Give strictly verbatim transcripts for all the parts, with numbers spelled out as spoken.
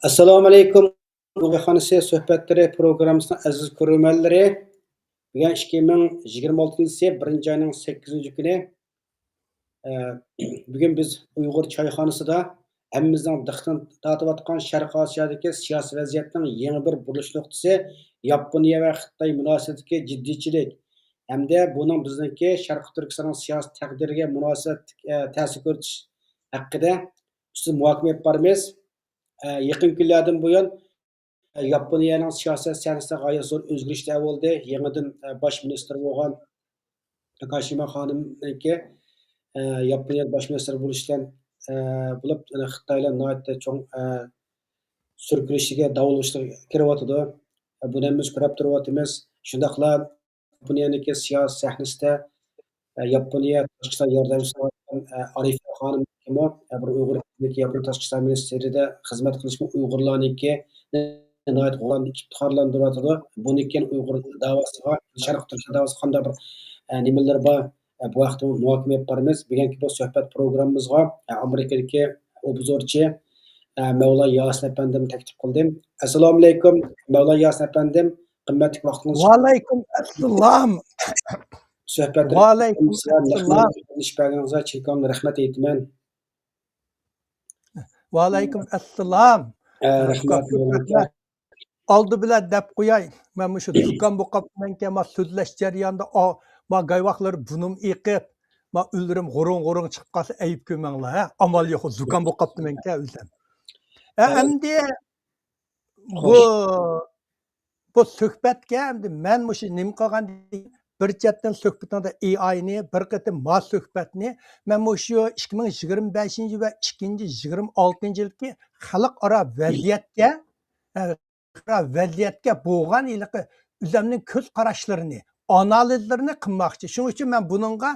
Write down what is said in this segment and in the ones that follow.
ئەسسالامۇ ئەلەيكۇم. ئۇيغۇر چايخانىسى سۆھبەتلىرى پروگراممىسىنىڭ ئەزىز كۆرۈرمەنلىرى، بۈگۈن ئىككى مىڭ يىگىرمە ئالتىنچى يىلى بىرىنچى ئاينىڭ سەككىزىنچى كۈنى. ئە، بۈگۈن بىز ئۇيغۇر چايخانىسىدا ھەممىمىزنىڭ دىققىتىنى تارتىۋاتقان شەرقىي ئاسىيادىكى سىياسىي ۋەزىيەتنىڭ يېڭى بىر بۇرۇلۇش نۇقتىسى، ياپونىيە ۋە خىتاي مۇناسىۋىتىدىكى جىددىيچىلىك ھەمدە بۇنىڭ بىزنىڭكى شەرقىي تۈركىستاننىڭ سىياسىي تەقدىرىگە مۇناسىۋەتلىك، ئە، تەسىر كۆرسىتىش ھەققىدە ئۈستىدە مۇھاكىمە ئېلىپ بارىمىز. ئە، يېقىن كۈنلەردىن بۇيان، ئە، ياپونىيەنىڭ سىياسەت سەھنىسىدە غايەت زور ئۆزگىرىشلەر بولدى. يېڭىدىن، ئە، باش مىنىستىر بولغان ناكاشىما خانىمنىڭكى، ئە، ياپونىيە باش مىنىستىرى بولۇش بىلەن، ئە، بولۇپ، يەنە خىتاي بىلەن ناھايىتى چوڭ، ئە، سۈركىلىشىگە، داۋالغۇشىغا كىرىۋاتىدۇ. ئە، بۇنى ھەممىمىز كۆرۈپ تۇرۇۋاتىمىز. شۇنداقلا ياپونىيەنىڭكى سىياسىي سەھنىسىدە، ئە، ياپونىيە تاشقى ئىشلار ياردەمچىسى بولغان، ئە، ئارىفە خانىممۇ، ئە، بىر ئۇيغۇر ياپونىيە تاشقى ئىشلار مىنىستىرىدە خىزمەت قىلىشمۇ ئۇيغۇرلارنىڭكى ناھايىتى غۇرۇرلاندۇرۇۋاتىدۇ. بۇنىڭ كېيىن ئۇيغۇر داۋاسىغا، شەرقىي تۈركىستان داۋاسىغا قانداق بىر، ئە، نېمىلىرى بار، ئە، بۇ ھەقتە مۇھاكىمە ئېلىپ بارىمىز. بۈگۈنكى بۇ سۆھبەت پروگراممىمىزغا، ئە، ئامېرىكىدىكى ئوبزورچى، ئە، مەۋلا ياسىن ئەپەندىمنى تەكلىپ قىلدىم. ئەسسالامۇئەلەيكۇم، مەۋلا ياسىن ئەپەندىم. قىممەتلىك ۋاقتىڭىزنى ۋەئەلەيكۇم ئەسسالام. سۆھبەت ۋەئەلەيكۇم ئەسسالام. قىلىش بەرگىنىڭىزگە چىن كۆڭۈلدىن رەھمەت ئېيتىمەن. ۋەئەلەيكۇم ئەسسالام. ئە، رەھمەت، كۆپ رەھمەت. ئالدى بىلەن دەپ قوياي، مەن مۇشۇ زۇكام بولۇپ قاپتىمەنكەن، ما سۆزلەش جەريانىدا، ئا، ما گاي ۋاقىتلىرى بۇرنۇم ئېقىپ، ما ئۈنلىرىم غۇرۇڭ-غۇرۇڭ چىقىپ قالسا ئەيىب كۆرمەڭلار، ھە؟ ئامال يوق، زۇكام بولۇپ قاپتىمەنكەن ئۆزۈم. ھە، ھە. ئەمدى بۇ، بۇ سۆھبەتكە ئەمدى مەن مۇشۇ نېمە قىلغان، بىر چەتتىن سۆھبىتىڭدە ئېئاينى، بىر قېتىم ما سۆھبەتنى، مەن مۇشۇ ئىككى مىڭ يىگىرمە بەشىنچى ۋە ئىككىنچى يىگىرمە ئالتىنچى يىلقى خەلقئارا ۋەزىيەتكە، ئە، خەلقئارا ۋەزىيەتكە بولغان ھېلىقى ئۆزۈمنىڭ كۆز قاراشلىرىنى، ئانالىزلىرىنى قىلماقچى. شۇنىڭ ئۈچۈن مەن بۇنىڭغا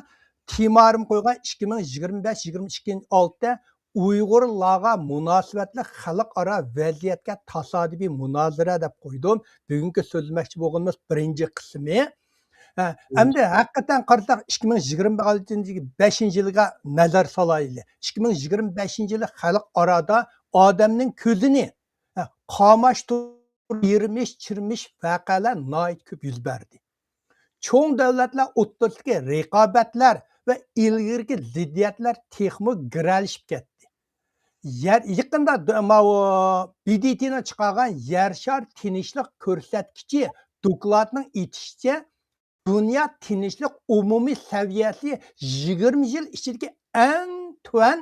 تېمامنى قويغان ئىككى مىڭ يىگىرمە بەش، يىگىرمە ئىككىنچى ئالتە ئۇيغۇرلارغا مۇناسىۋەتلىك خەلقئارا ۋەزىيەتكە تاسادىپىي مۇنازىرە دەپ قويدۇم. بۈگۈنكى سۆزلىمەكچى بولغىنىمىز بىرىنچى قىسمى. ھە، ئەمدى ھەقىقەتەن قارىساق، ئىككى مىڭ يىگىرمە بەشىنچى يىلغا نەزەر سالايلى. ئىككى مىڭ يىگىرمە بەشىنچى يىلى خەلقئارادا ئادەمنىڭ كۆزىنى، ھە، قاماشتۇرۇپ يىرمىش، چىرمىش ۋەقەلەر ناھايىتى كۆپ يۈز بەردى. چوڭ دۆلەتلەر ئوتتۇرىسىدىكى رىقابەتلەر ۋە ئىلگىرىكى زىددىيەتلەر تېخىمۇ گىرەلىشىپ كەتتى. يەر، يېقىندا د-، ماۋۇ ب د ت نىڭ چىقارغان يەر شارى تىنچلىق كۆرسەتكۈچى دوكلاتىنىڭ ئېيتىشىچە، دۇنيا تىنچلىق ئومۇمىي سەۋىيەسى يىگىرمە يىل ئىچىدىكى ئەڭ تۆۋەن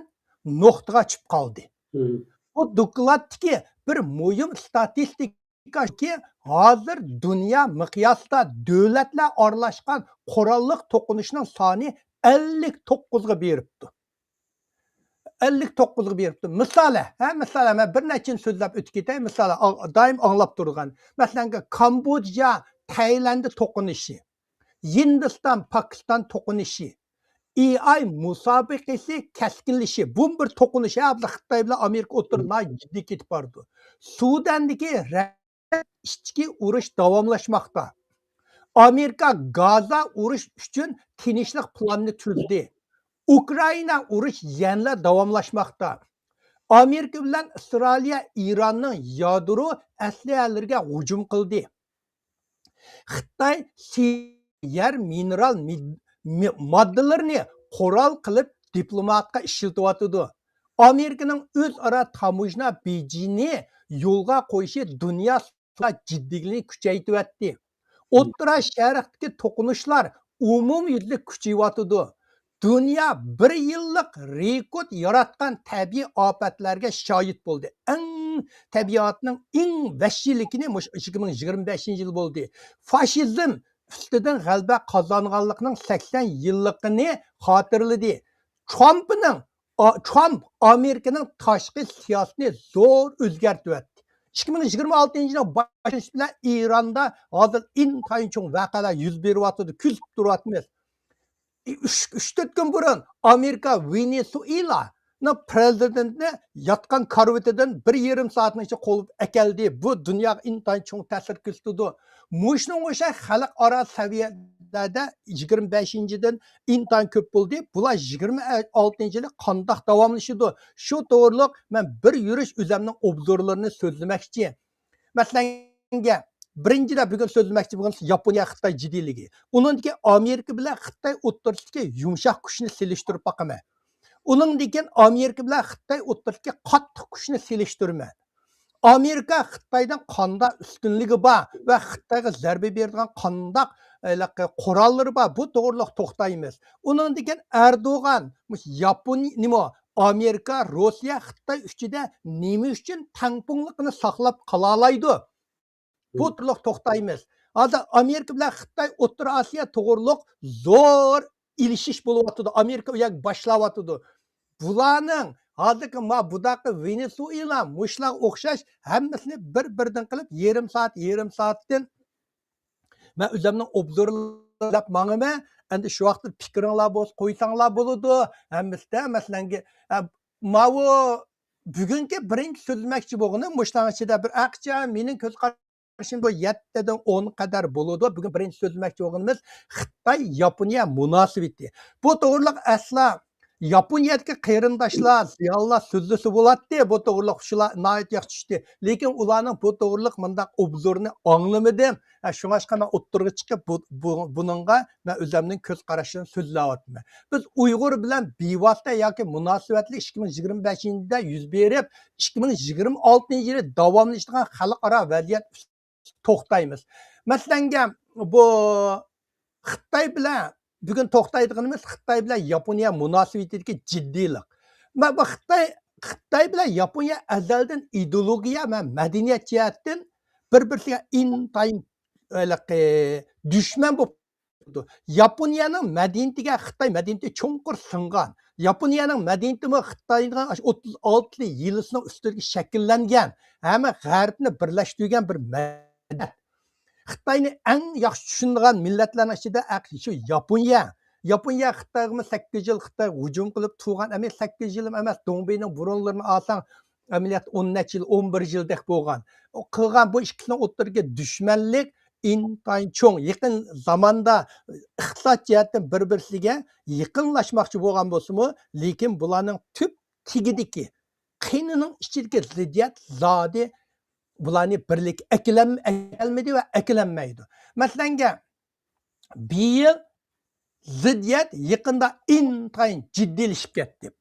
نۇقتىغا چۈشۈپ قالدى. مم. بۇ دوكلاتتىكى بىر مۇھىم ستاتىستىكا شۇكى، ھازىر دۇنيا مىقياسىدا دۆلەتلەر ئارىلاشقان قوراللىق توقۇنۇشنىڭ سانى ئەللىك توققۇزغا بېرىپتۇ. ئەللىك توققۇزغا بېرىپتۇ. مىسالى، ھە، مىسالى، مەن بىر نەچچىنى سۆزلەپ ئۆتۈپ كېتەي. مىسالى، ئا-، دائىم ئاڭلاپ تۇرغان. مەسىلەن، كامبودژا، تايلاند توقۇنۇشى، ھىندىستان، پاكىستان توقۇنۇشى، ئېئاي مۇسابىقىسى كەسكىنلىشى. بۇمۇ بىر توقۇنۇش، ھە، بۇ خىتاي بىلەن ئامېرىكا ئوتتۇرىدا ناھايىتى جىددىي كېتىپ بارىدۇ. سۇداندىكى ئىچكى ئۇرۇش داۋاملاشماقتا. ئامېرىكا گازا ئۇرۇش ئۈچۈن تىنچلىق پىلانىنى تۈزدى. ئۇكرائىنا ئۇرۇش يەنىلا داۋاملاشماقتا. ئامېرىكا بىلەن ئىسرائىلىيە ئىراننىڭ يادرو ئەسلىھەلىرىگە ھۇجۇم قىلدى. خىتاي سى-، يەر مىنېرال مىد-، مى-، ماددىلىرىنى قورال قىلىپ دىپلوماتقا ئىشلىتىۋاتىدۇ. ئامېرىكىنىڭ ئۆزئارا تاموژنا بېجىنى يولغا قويۇشى دۇنيا جىددىيلىكنى كۈچەيتىۋەتتى. ئوتتۇرا شەرقتىكى توقۇنۇشلار ئومۇميۈزلۈك كۈچىيىۋاتىدۇ. دۇنيا بىر يىللىق رېكورت ياراتقان تەبىئىي ئاپەتلەرگە شاھىت بولدى. ئەڭ، تەبىئاتنىڭ ئەڭ ۋەھشىيلىكىنى مۇشۇ ئىككى مىڭ يىگىرمە بەشىنچى يىل بولدى. فاشىزم ئۈستىدىن غەلىبە قازانغانلىقىنىڭ سەكسەن يىللىقىنى خاتىرىلىدى. ترامپنىڭ، ئا-، ترامپ ئامېرىكىنىڭ تاشقى سىياسىتىنى زور ئۆزگەرتىۋەتتى. ئىككى مىڭ يىگىرمە ئالتىنچى يىلنىڭ باشلىنىشى بىلەن ئىراندا ھازىر ئىنتايىن چوڭ ۋەقەلەر يۈز بېرىۋاتىدۇ، كۆزىتىپ تۇرۇۋاتىمىز. ئۈچ، ئۈچ، تۆت كۈن بۇرۇن ئامېرىكا ۋېنېسۇئېلانىڭ پرېزىدېنتىنى ياتقان كارىۋىتىدىن بىر يېرىم سائەتنىڭ ئىچىدە قوۋۇپ ئەكەلدى. بۇ دۇنياغا ئىنتايىن چوڭ تەسىر كۆرسىتىدۇ. مۇشۇنىڭغا ئوخشاش خەلقئارا سەۋىيەدە يىگىرمە بەشىنچىدىن ئىنتايىن كۆپ بولدى. بۇلار يىگىرمە ئالتىنچى يىلى قانداق داۋاملىشىدۇ؟ شۇ توغرۇلۇق مەن بىر يۈرۈش ئۆزەمنىڭ ئوبزورلىرىنى سۆزلىمەكچى. مەسىلەن، بىرىنچىدە بۈگۈن سۆزلىمەكچى بولغان ياپونىيە خىتاي جىددىيلىكى. ئۇنىڭدىكى ئامېرىكا بىلەن خىتاي ئوتتۇرىسىدىكى يۇمشاق كۈچنى سېلىشتۇرۇپ باقىمەن. ئۇنىڭدىن كېيىن ئامېرىكا بىلەن خىتاي ئوتتۇرىسىدىكى قاتتىق كۈچنى سېلىشتۇرىمەن. ئامېرىكا خىتايدىن قانداق ئۈستۈنلۈكى بار ۋە خىتايغا زەربە بېرىدىغان قانداق، ھېلىقى، قوراللىرى بار، بۇ توغرىلىق توختايمىز. ئۇنىڭدىن كېيىن ئەردوغان مۇشۇ ياپونىيە، نېمە، ئامېرىكا، روسىيە، خىتاي ئىچىدە نېمە ئۈچۈن تەڭپۇڭلۇقىنى ساقلاپ قالالايدۇ؟ بۇ توغرۇلۇق توختايمىز. ھازىر ئامېرىكا بىلەن خىتاي ئوتتۇرا ئاسىيا توغرۇلۇق زور ئېلىشىش بولۇۋاتىدۇ. ئامېرىكا ئۇ يەرگە باشلاۋاتىدۇ. بۇلارنىڭ ھازىرقى ما بۇداقى ۋېنېسۇئېلا مۇشۇلارغا ئوخشاش ھەممىسىنى بىر-بىردىن قىلىپ يېرىم سائەت، يېرىم سائەتتىن مەن ئۆزۈمنىڭ ئوبزورلىرىمنى ماڭىمەن. ئەمدى شۇ ۋاقىتتا پىكرىڭلار بولسا قويساڭلار بولىدۇ. ھەممىسىدە مەسىلەنگە، ئە، ماۋۇ بۈگۈنكى بىرىنچى سۆزلىمەكچى بولغىنىم مۇشۇلارنىڭ ئىچىدە بىر ئاقچا مېنىڭ كۆز قارىشىم بۇ يەتتىدىن ئون قەدەر بولىدۇ. بۈگۈن بىرىنچى سۆزلىمەكچى بولغىنىمىز خىتاي ياپونىيە مۇناسىۋىتى. بۇ توغرىلىق ئەسلا ياپونىيەدىكى قېرىنداشلار، زىيالىيلار سۆزلىسە بولاتتى. بۇ توغرىلىق شۇلار ناھايىتى ياخشى چۈشتى. لېكىن ئۇلارنىڭ بۇ توغرىلىق مۇنداق ئوبزورىنى ئاڭلىمىدىم. ھە، شۇڭلاشقا مەن ئوتتۇرىغا چىقىپ بۇ، بۇ، بۇنىڭغا مەن ئۆزۈمنىڭ كۆز قاراشىمنى سۆزلەۋاتىمەن. بىز ئۇيغۇر بىلەن بىۋاسىتە ياكى مۇناسىۋەتلىك ئىككى مىڭ يىگىرمە بەشىنچى يىلدا يۈز بېرىپ، ئىككى مىڭ يىگىرمە ئالتىنچى يىلى داۋاملىشىدىغان خەلقئارا ۋەزىيەت توختايمىز. مەسىلەنگە، بۇ خىتاي بىلەن، بۈگۈن توختايدىغىنىمىز خىتاي بىلەن ياپونىيە مۇناسىۋىتىدىكى جىددىيلىق. مەن بۇ خىتاي، خىتاي بىلەن ياپونىيە ئەزەلدىن ئىدېئولوگىيە ۋە مەدەنىيەت جەھەتتىن بىر-بىرسىگە ئىنتايىن، ھېلىقى، دۈشمەن بولۇپ تۇرىدۇ. ياپونىيەنىڭ مەدەنىيىتىگە خىتاي مەدەنىيىتى چوڭقۇر سىڭغان. ياپونىيەنىڭ مەدەنىيىتىمۇ خىتاينىڭ ئاشۇ ئوتتۇز ئالتە يىلىسىنىڭ ئۈستىگە شەكىللەنگەن. ھەممە غەربنى بىرلەشتۈرگەن بىر مەدەنىيەت. خىتاينى ئەڭ ياخشى چۈشىنىدىغان مىللەتلەرنىڭ ئىچىدە ئەق-، شۇ ياپونىيە. ياپونىيە خىتايغىمۇ سەككىز يىل خىتايغا ھۇجۇم قىلىپ تۇرغان ئەمەس، سەككىز يىلمۇ ئەمەس، دۇڭبىنىڭ بۇرۇنلىرىنى ئالساڭ، ئەمەلىيەتتە ئون نەچچە يىل، ئون بىر يىلدەك بولغان. ئۇ قىلغان بۇ ئىككىسىنىڭ ئوتتۇرىدىكى دۈشمەنلىك ئىنتايىن چوڭ. يېقىن زاماندا ئىقتىساد جەھەتتىن بىر-بىرسىگە يېقىنلاشماقچى بولغان بولسىمۇ، لېكىن بۇلارنىڭ تۈپ تېگىدىكى، قېنىنىڭ ئىچىدىكى زىددىيەت زادى بۇلارنى بىرلىككە ئەكېلەم-، ئەكەلمىدى ۋە ئەكېلەلمەيدۇ. مەسىلەنگە، بىيىل زىددىيەت يېقىندا ئىنتايىن جىددىيلىشىپ كەتتى.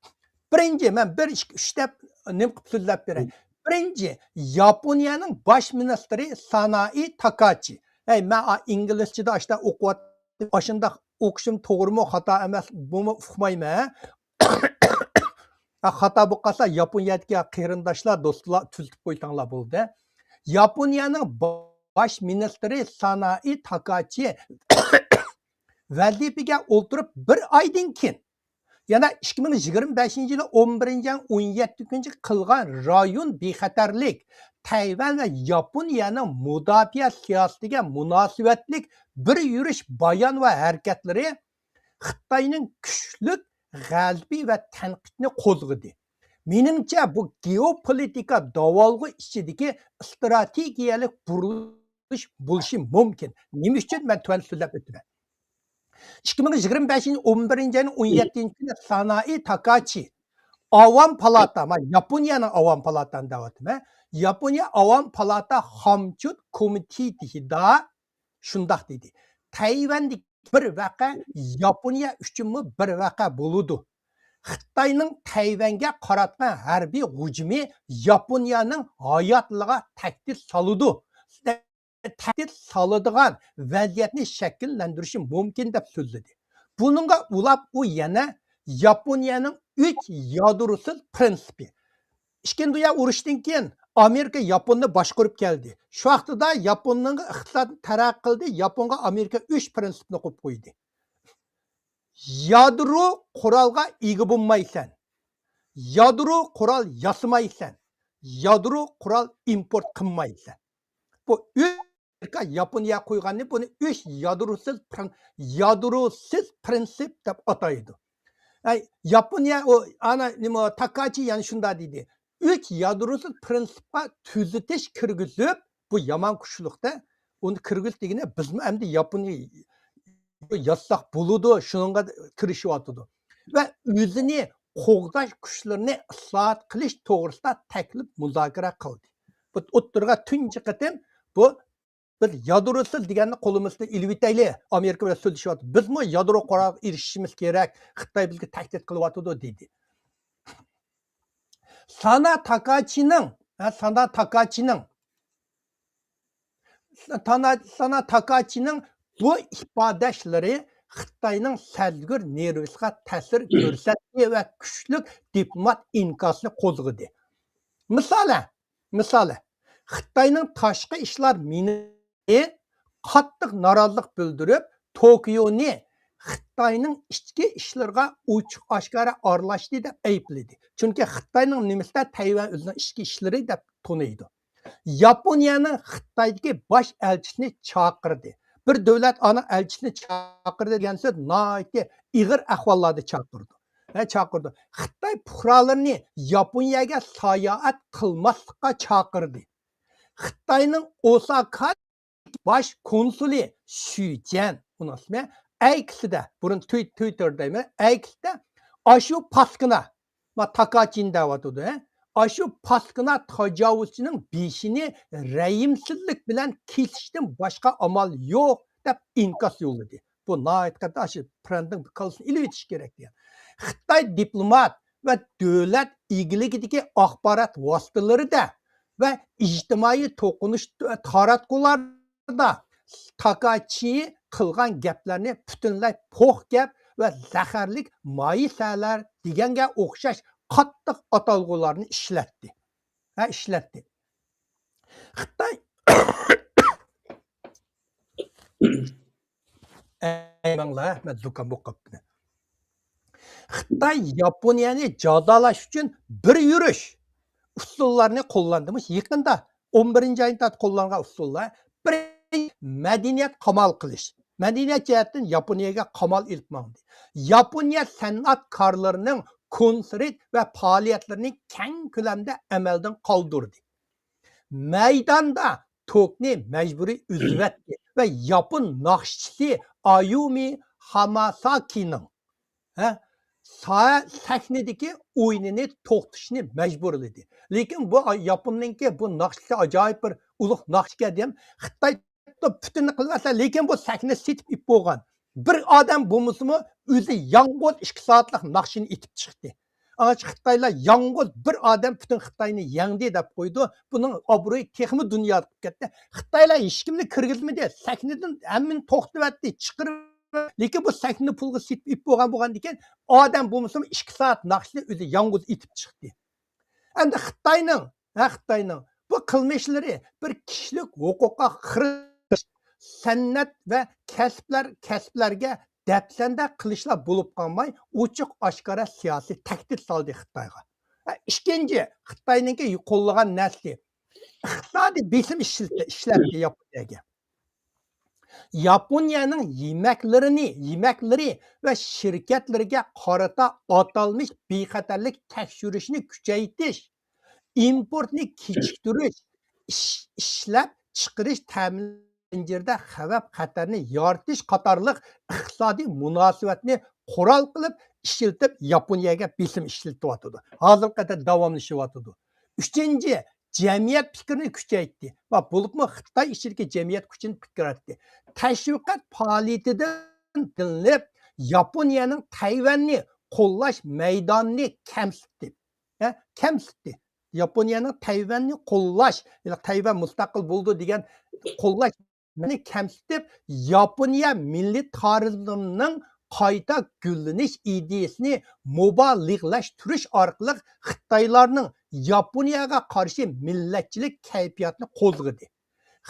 بىرىنچى، مەن بىر، ئىككى، ئۈچ دەپ نېمە قىلىپ سۆزلەپ بېرەي. بىرىنچى، ياپونىيەنىڭ باش مىنىستىرى سانائى تاكاچى. ھەي، مەن ئا-، ئىنگلىزچىدا ئاشتا ئوقۇۋاتتىم. ئاشۇنداق ئوقۇشۇم توغرىمۇ، خاتا ئەمەس، بۇمۇ ئۇقمايمەن. خاتا بولۇپ قالسا، ياپونىيەدىكى قېرىنداشلار، دوستلار تۈزىتىپ قويساڭلار بولدى. ياپونىيەنىڭ باش مىنىستىرى سانائى تاكاچى ۋەزىپىگە ئولتۇرۇپ بىر ئايدىن كېيىن، يەنە ئىككى مىڭ يىگىرمە بەشىنچى يىلى ئون بىرىنچى ئاينىڭ ئون يەتتە كۈنى قىلغان رايون بىخەتەرلىك، تەيۋەن ۋە ياپونىيەنىڭ مۇداپىئە سىياسىتىگە مۇناسىۋەتلىك بىر يۈرۈش بايان ۋە ھەرىكەتلىرى خىتاينىڭ كۈچلۈك غەزىپى ۋە تەنقىدىنى قوزغىدى. مېنىڭچە، بۇ گېئوپولىتىكا داۋالغۇ ئىچىدىكى ئىستراتېگىيەلىك بۇرۇلۇش بولۇشى مۇمكىن. نېمە ئۈچۈن؟ مەن تۆۋەندە سۆزلەپ ئۆتىمەن. ئىككى مىڭ يىگىرمە بەشىنچى يىل ئون بىرىنچى ئاينىڭ ئون يەتتىنچى كۈنى سانائى تاكاچى ئاۋام پالاتا، مانا ياپونىيەنىڭ ئاۋام پالاتانى دەۋاتىمەن. ياپونىيە ئاۋام پالاتا خامچوت كومىتېتىدا شۇنداق دېدى. تەيۋەندىكى بىر ۋەقە ياپونىيە ئۈچۈنمۇ بىر ۋەقە بولىدۇ. خىتاينىڭ تەيۋەنگە قاراتقان ھەربىي ھۇجۇمى ياپونىيەنىڭ ھاياتلىقىغا تەھدىت سالىدۇ. تەھدىت سالىدىغان ۋەزىيەتنى شەكىللەندۈرۈشى مۇمكىن، دەپ سۆزلىدى. بۇنىڭغا ئۇلاپ ئۇ يەنە ياپونىيەنىڭ ئۈچ يادروسىز پىرىنسىپى. ئىككىنچى دۇنيا ئۇرۇشىدىن كېيىن ئامېرىكا ياپوننى باشقۇرۇپ كەلدى. شۇ ۋاقتىدا ياپوننىڭ ئىقتىسادى تەرەققىي قىلدى، ياپونغا ئامېرىكا ئۈچ پىرىنسىپنى قويۇپ قويدى. يادرو قورالغا ئىگە بولمايسەن. يادرو قورال ياسىمايسەن. يادرو قورال ئىمپورت قىلمايسەن. بۇ ئۈچ، ئامېرىكا ياپونىيە قويغاننى، بۇنى ئۈچ يادروسىز پرىن-، يادروسىز پرىنسىپ دەپ ئاتايدۇ. ئەي، ياپونىيە، ئۇ، ئانا، نېمە، تاكاچى يەنە شۇنداق دېدى. ئۈچ يادروسىز پرىنسىپقا تۈزىتىش كىرگۈزۈپ، بۇ يامان كۈچلۈكتە، ئۇنى كىرگۈزۈپ دېگىنى، بىزمۇ ئەمدى ياپونىيە، يازساق بولىدۇ، شۇنىڭغا كىرىشىۋاتىدۇ. ۋە ئۆزىنى قوغداش كۈچلىرىنى ئىسلاھات قىلىش توغرىسىدا تەكلىپ مۇزاكىرە قىلدى. بۇ ئوتتۇرىغا تۇنجى قېتىم بۇ، بىز يادروسىز دېگەننى قولىمىزدا ئېلىۋېتەيلى، ئامېرىكا بىلەن سۆزلىشىۋاتىدۇ. بىزمۇ يادرو قورالىغا ئېرىشىشىمىز كېرەك، خىتاي بىزگە تەھدىت قىلىۋاتىدۇ، دېدى. سانا تاكاچىنىڭ، ھە، سانا تاكاچىنىڭ، سانا، سانا تاكاچىنىڭ بۇ ئىپادىلىرى خىتاينىڭ سەزگۈر نېرۋىسىغا تەسىر كۆرسەتتى ۋە كۈچلۈك دىپلومات ئىنكاسنى قوزغىدى. مىسالى، مىسالى، خىتاينىڭ تاشقى ئىشلار مىنىستىرى قاتتىق نارازىلىق بىلدۈرۈپ، توكيونى خىتاينىڭ ئىچكى ئىشلىرىغا ئوچۇق ئاشكارا ئارىلاشتى دەپ ئەيىبلىدى. چۈنكى خىتاينىڭ نېمىسىدە تەيۋەن ئۆزىنىڭ ئىچكى ئىشلىرى دەپ تونۇيدۇ. ياپونىيەنىڭ خىتايدىكى باش ئەلچىسىنى چاقىردى. بىر دۆلەت ئانا ئەلچىسىنى چاقىردى دېگەن سۆز ناھايىتى ئېغىر ئەھۋاللاردا چاقىرىدۇ. ھە، چاقىرىدۇ. خىتاي پۇقرالىرىنى ياپونىيەگە ساياھەت قىلماسلىققا چاقىردى. خىتاينىڭ ئوساكا باش كونسۇلى شۈ جيەن، ئۇنىڭ ئىسمى، ئەكسىدە، بۇرۇن توي-، تويتېر دەيمەن، ئەكسىدە ئاشۇ پاسكىنا، ما تاكاچىنى دەۋاتىدۇ، ھە؟ ئاشۇ پاسكىنا تاجاۋۇزچىنىڭ بېشىنى رەھىمسىزلىك بىلەن كېسىشتىن باشقا ئامال يوق، دەپ ئىنكاس يوللىدى. بۇ ناھايىتى قېتى ئاشۇ پىرەنتنىڭ كاللىسىنى ئېلىۋېتىش كېرەك دېگەن. خىتاي دىپلومات ۋە دۆلەت ئىگىلىكىدىكى ئاخبارات ۋاسىتىلىرىدە ۋە ئىجتىمائىي توقۇنۇش تاراتقۇلاردا تاكاچى قىلغان گەپلەرنى پۈتۈنلەي پوخ گەپ ۋە زەھەرلىك مايسەلەر دېگەنگە ئوخشاش قاتتىق ئاتالغۇلارنى ئىشلەتتى. ھە، ئىشلەتتى. خىتاي، ئەيمەڭلار، مەن زۇكام بولۇپ قاپتىمەن. خىتاي ياپونىيەنى جازالاش ئۈچۈن بىر يۈرۈش ئۇسۇللارنى قوللاندى. مۇشۇ يېقىندا، ئون بىرىنچى ئايدىن تارتىپ قوللانغان ئۇسۇللار، بىرىنچى، مەدەنىيەت قامال قىلىش. مەدەنىيەت جەھەتتىن ياپونىيەگە قامال ئېلىپ ماڭدى. ياپونىيە سەنئەتكارلىرىنىڭ كونسېرت ۋە پائالىيەتلىرىنى كەڭ كۆلەمدە ئەمەلدىن قالدۇردى. مەيداندا توكنى مەجبۇرىي ئۈزۈۋەتتى ۋە ياپون ناخشىچىسى ئايۇمى ھاماساكىنىڭ، ھە، سا-، سەھنىدىكى ئويۇنىنى توختىتىشنى مەجبۇرلىدى. لېكىن بۇ ئا-، ياپوننىڭكى بۇ ناخشىسى ئاجايىپ بىر ئۇلۇغ ناخشىكەن دېدىم. خىتاي پۈتۈننى قىلىۋەتسە، لېكىن بۇ سەھنە سېتىپ ئېلىپ بولغان. بىر ئادەم بولمىسىمۇ، ئۆزى يالغۇز ئىككى سائەتلىك ناخشىنى ئېيتىپ چىقتى. ئاڭا خىتايلار يالغۇز بىر ئادەم پۈتۈن خىتاينى يەڭدى دەپ قويىدۇ. بۇنىڭ ئابرۇيى تېخىمۇ دۇنياغا چىقىپ كەتتى. خىتايلار ھېچكىمنى كىرگۈزمىدى. سەھنىدىن ھەممىنى توختىتىۋەتتى، چىقىرىپ. لېكىن بۇ سەھنىنى پۇلغا سېتىپ ئېلىپ بولغان، بولغاندىكىن ئادەم بولمىسىمۇ ئىككى سائەت ناخشىنى ئۆزى يالغۇز ئېيتىپ چىقتى. ئەمدى خىتاينىڭ، ھە، خىتاينىڭ بۇ قىلمىشلىرى بىر كىشىلىك ھوقۇققا خىرىس، سەنئەت ۋە كەسىپلەر، كەسىپلەرگە دەپسەندە قىلىشلا بولۇپ قالماي، ئوچۇق ئاشكارا سىياسىي تەھدىت سالدى خىتايغا. ھە، ئىككىنچى، خىتاينىڭكى قوللىغان نەرسىسى ئىقتىسادىي بېسىم ئىشلىتى، ئىشلەتتى ياپونىيەگە. ياپونىيەنىڭ يېمەكلىرىنى، يېمەكلىرى ۋە شىركەتلىرىگە قارىتا ئاتالمىش بىخەتەرلىك تەكشۈرۈشنى كۈچەيتىش، ئىمپورتنى كېچىكتۈرۈش، ئىش-، ئىشلەپ چىقىرىش تەمىن زەنجىرىدە خەۋپ خەتەرنى يارىتىش قاتارلىق ئىقتىسادىي مۇناسىۋەتنى قورال قىلىپ ئىشلىتىپ، ياپونىيەگە بېسىم ئىشلىتىۋاتىدۇ. ھازىرغا قەدەر داۋاملىشىۋاتىدۇ. ئۈچىنچى، جەمئىيەت پىكرىنى كۈچەيتتى ۋە بولۇپمۇ خىتاي ئىچىدىكى جەمئىيەت كۈچىنى پىكىر ئەتتى. تەشۋىقات پائالىيىتىدىن تىلىنىپ، ياپونىيەنىڭ تەيۋەننى قوللاش مەيدانىنى كەمسىتتى. ھە، كەمسىتتى. ياپونىيەنىڭ تەيۋەننى قوللاش، يەنى تەيۋەن مۇستەقىل بولىدۇ دېگەن قوللاش مەيدانىنى كەمسىتىپ، ياپونىيە مىللىتارىزمنىڭ قايتا گۈللىنىش ئىدىيىسىنى مۇبالىغىلەشتۈرۈش ئارقىلىق خىتايلارنىڭ ياپونىيەگە قارشى مىللەتچىلىك كەيپىياتىنى قوزغىدى.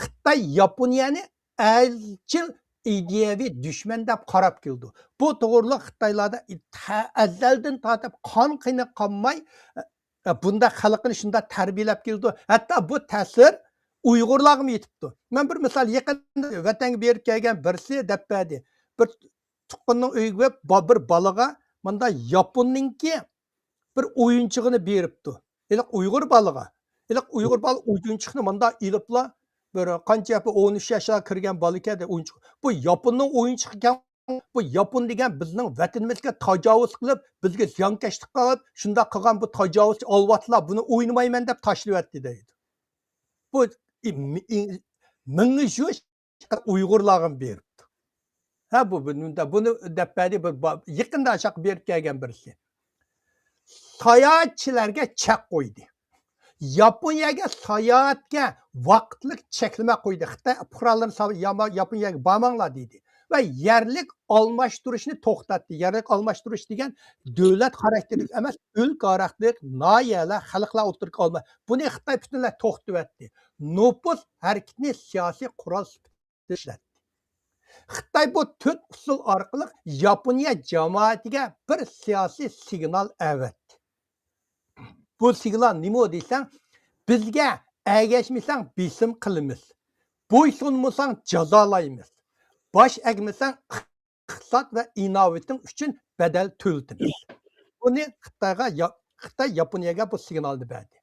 خىتاي ياپونىيەنى ئەلچىل ئىدىيەۋى دۈشمەن دەپ قاراپ كېلىدۇ. بۇ توغرىلىق خىتايلاردا ئەزەلدىن تارتىپ قان قېنى قانماي، ئە، بۇنداق خەلقنى شۇنداق تەربىيەلەپ كېلىدۇ. ھەتتا بۇ تەسىر ئۇيغۇرلارغىمۇ يېتىپتۇ. مەن بىر مىسال، يېقىندا ۋەتەنگە بېرىپ كەلگەن بىرسى دەپ بەردى. بىر تۇغقاننىڭ ئۆيىگە بېرىپ، با-، بىر بالىغا ماندا ياپوننىڭكى بىر ئويۇنچۇقىنى بېرىپتۇ. ھېلىقى ئۇيغۇر بالىغا. ھېلىقى ئۇيغۇر بالا ئويۇنچۇقنى ماندا ئېلىپلا، بىر قانچە ياپى ئون ئۈچ ياشقا كىرگەن بالا ئىكەن، ئويۇنچۇق. بۇ ياپوننىڭ ئويۇنچۇقى ئىكەن. بۇ ياپون دېگەن بىزنىڭ ۋەتىنىمىزگە تاجاۋۇز قىلىپ، بىزگە زىيانكەشلىك قىلىپ، شۇنداق قىلغان بۇ تاجاۋۇزچى ئالۋاستىلار بۇنى ئوينىمايمەن دەپ تاشلىۋەتتى دەيدۇ. بۇ مىڭ يۈز ئۇيغۇرلارغا بېرىپتۇ. ھە، بۇ، بۇ، بۇنى دەپ بەردى، بىر با-، يېقىندا ئاشاققا بېرىپ كەلگەن بىرسى. ساياھەتچىلەرگە چەك قويدى. ياپونىيەگە ساياھەتكە ۋاقىتلىق چەكلىمە قويدى. خىتاي پۇقرالىرىنى سا-، ياما-، ياپونىيەگە بارماڭلار دېدى. ۋە يەرلىك ئالماشتۇرۇشنى توختاتتى. يەرلىك ئالماشتۇرۇش دېگەن دۆلەت خاراكتېرلىك ئەمەس، ئۆلكە خاراكتېرلىك ناھىيەلەر، خەلقلەر ئوتتۇرىغا ئالما-، بۇنى خىتاي پۈتۈنلەي توختىتىۋەتتى. نوپۇس ھەرىكىتىنى سىياسىي قورال سۈپىتىدە ئىشلەتتى. خىتاي بۇ تۆت ئۇسۇل ئارقىلىق ياپونىيە جامائىتىگە بىر سىياسىي سىگنال ئەۋەتتى. بۇ سىگنال نېمە دېسەڭ، بىزگە ئەگەشمىسەڭ بېسىم قىلىمىز، بويسۇنمىساڭ جازالايمىز، باش ئەگمىسەڭ ئىقتىساد ۋە ئىناۋىتىڭ ئۈچۈن بەدەل تۆلىتىمىز. بۇنى خىتايغا يا-، خىتاي ياپونىيەگە بۇ سىگنالنى بەردى.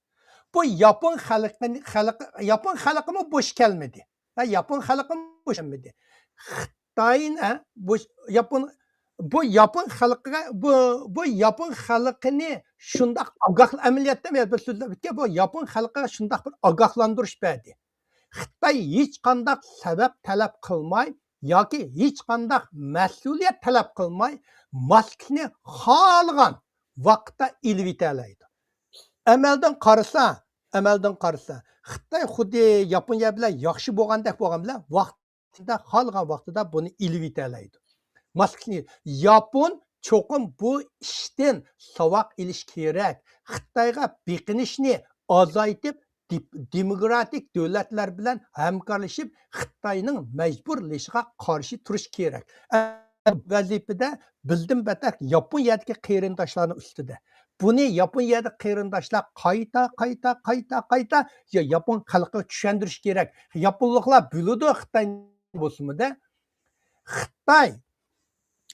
بۇ ياپون خەلقىنى، خەلقى، ياپون خەلقىمۇ بوش كەلمىدى. ھە، ياپون خەلقىمۇ بوش كەلمىدى. خىتاي، ھە، بوش، ياپون، بۇ ياپون خەلقىگە، بۇ، بۇ ياپون خەلقىنى شۇنداق ئاگاھ-، ئەمەلىيەتتە مەن بىر سۆزلەپ ئۆتكەن، بۇ ياپون خەلقىگە شۇنداق بىر ئاگاھلاندۇرۇش بەردى. خىتاي ھېچقانداق سەۋەب تەلەپ قىلماي ياكى ھېچقانداق مەسئۇلىيەت تەلەپ قىلماي، ماسكىنى خالىغان ۋاقىتتا ئېلىۋېتەلەيدۇ. ئەمەلدىن قارىسا، ئەمەلدىن قارىسا، خىتاي خۇددى ياپونىيە بىلەن ياخشى بولغاندەك بولغان بىلەن، ۋاقتىدا، خالىغان ۋاقتىدا بۇنى ئېلىۋېتەلەيدۇ. ماسكىنى، ياپون چوقۇم بۇ ئىشتىن ساۋاق ئېلىش كېرەك. خىتايغا بېقىنىشنى ئازايتىپ، دىپ-، دېموكراتىك دۆلەتلەر بىلەن ھەمكارلىشىپ، خىتاينىڭ مەجبۇرلىشىغا قارشى تۇرۇش كېرەك. ئە، ۋەزىپىدە بىزدىن بەتەر ياپونىيەدىكى قېرىنداشلارنىڭ ئۈستىدە. بۇنى ياپونىيەدىكى قېرىنداشلار قايتا، قايتا، قايتا، قايتا يا-، ياپون خەلقىگە چۈشەندۈرۈش كېرەك. ياپونلۇقلار بىلىدۇ خىتاي بولسىمۇ-دە. خىتاي،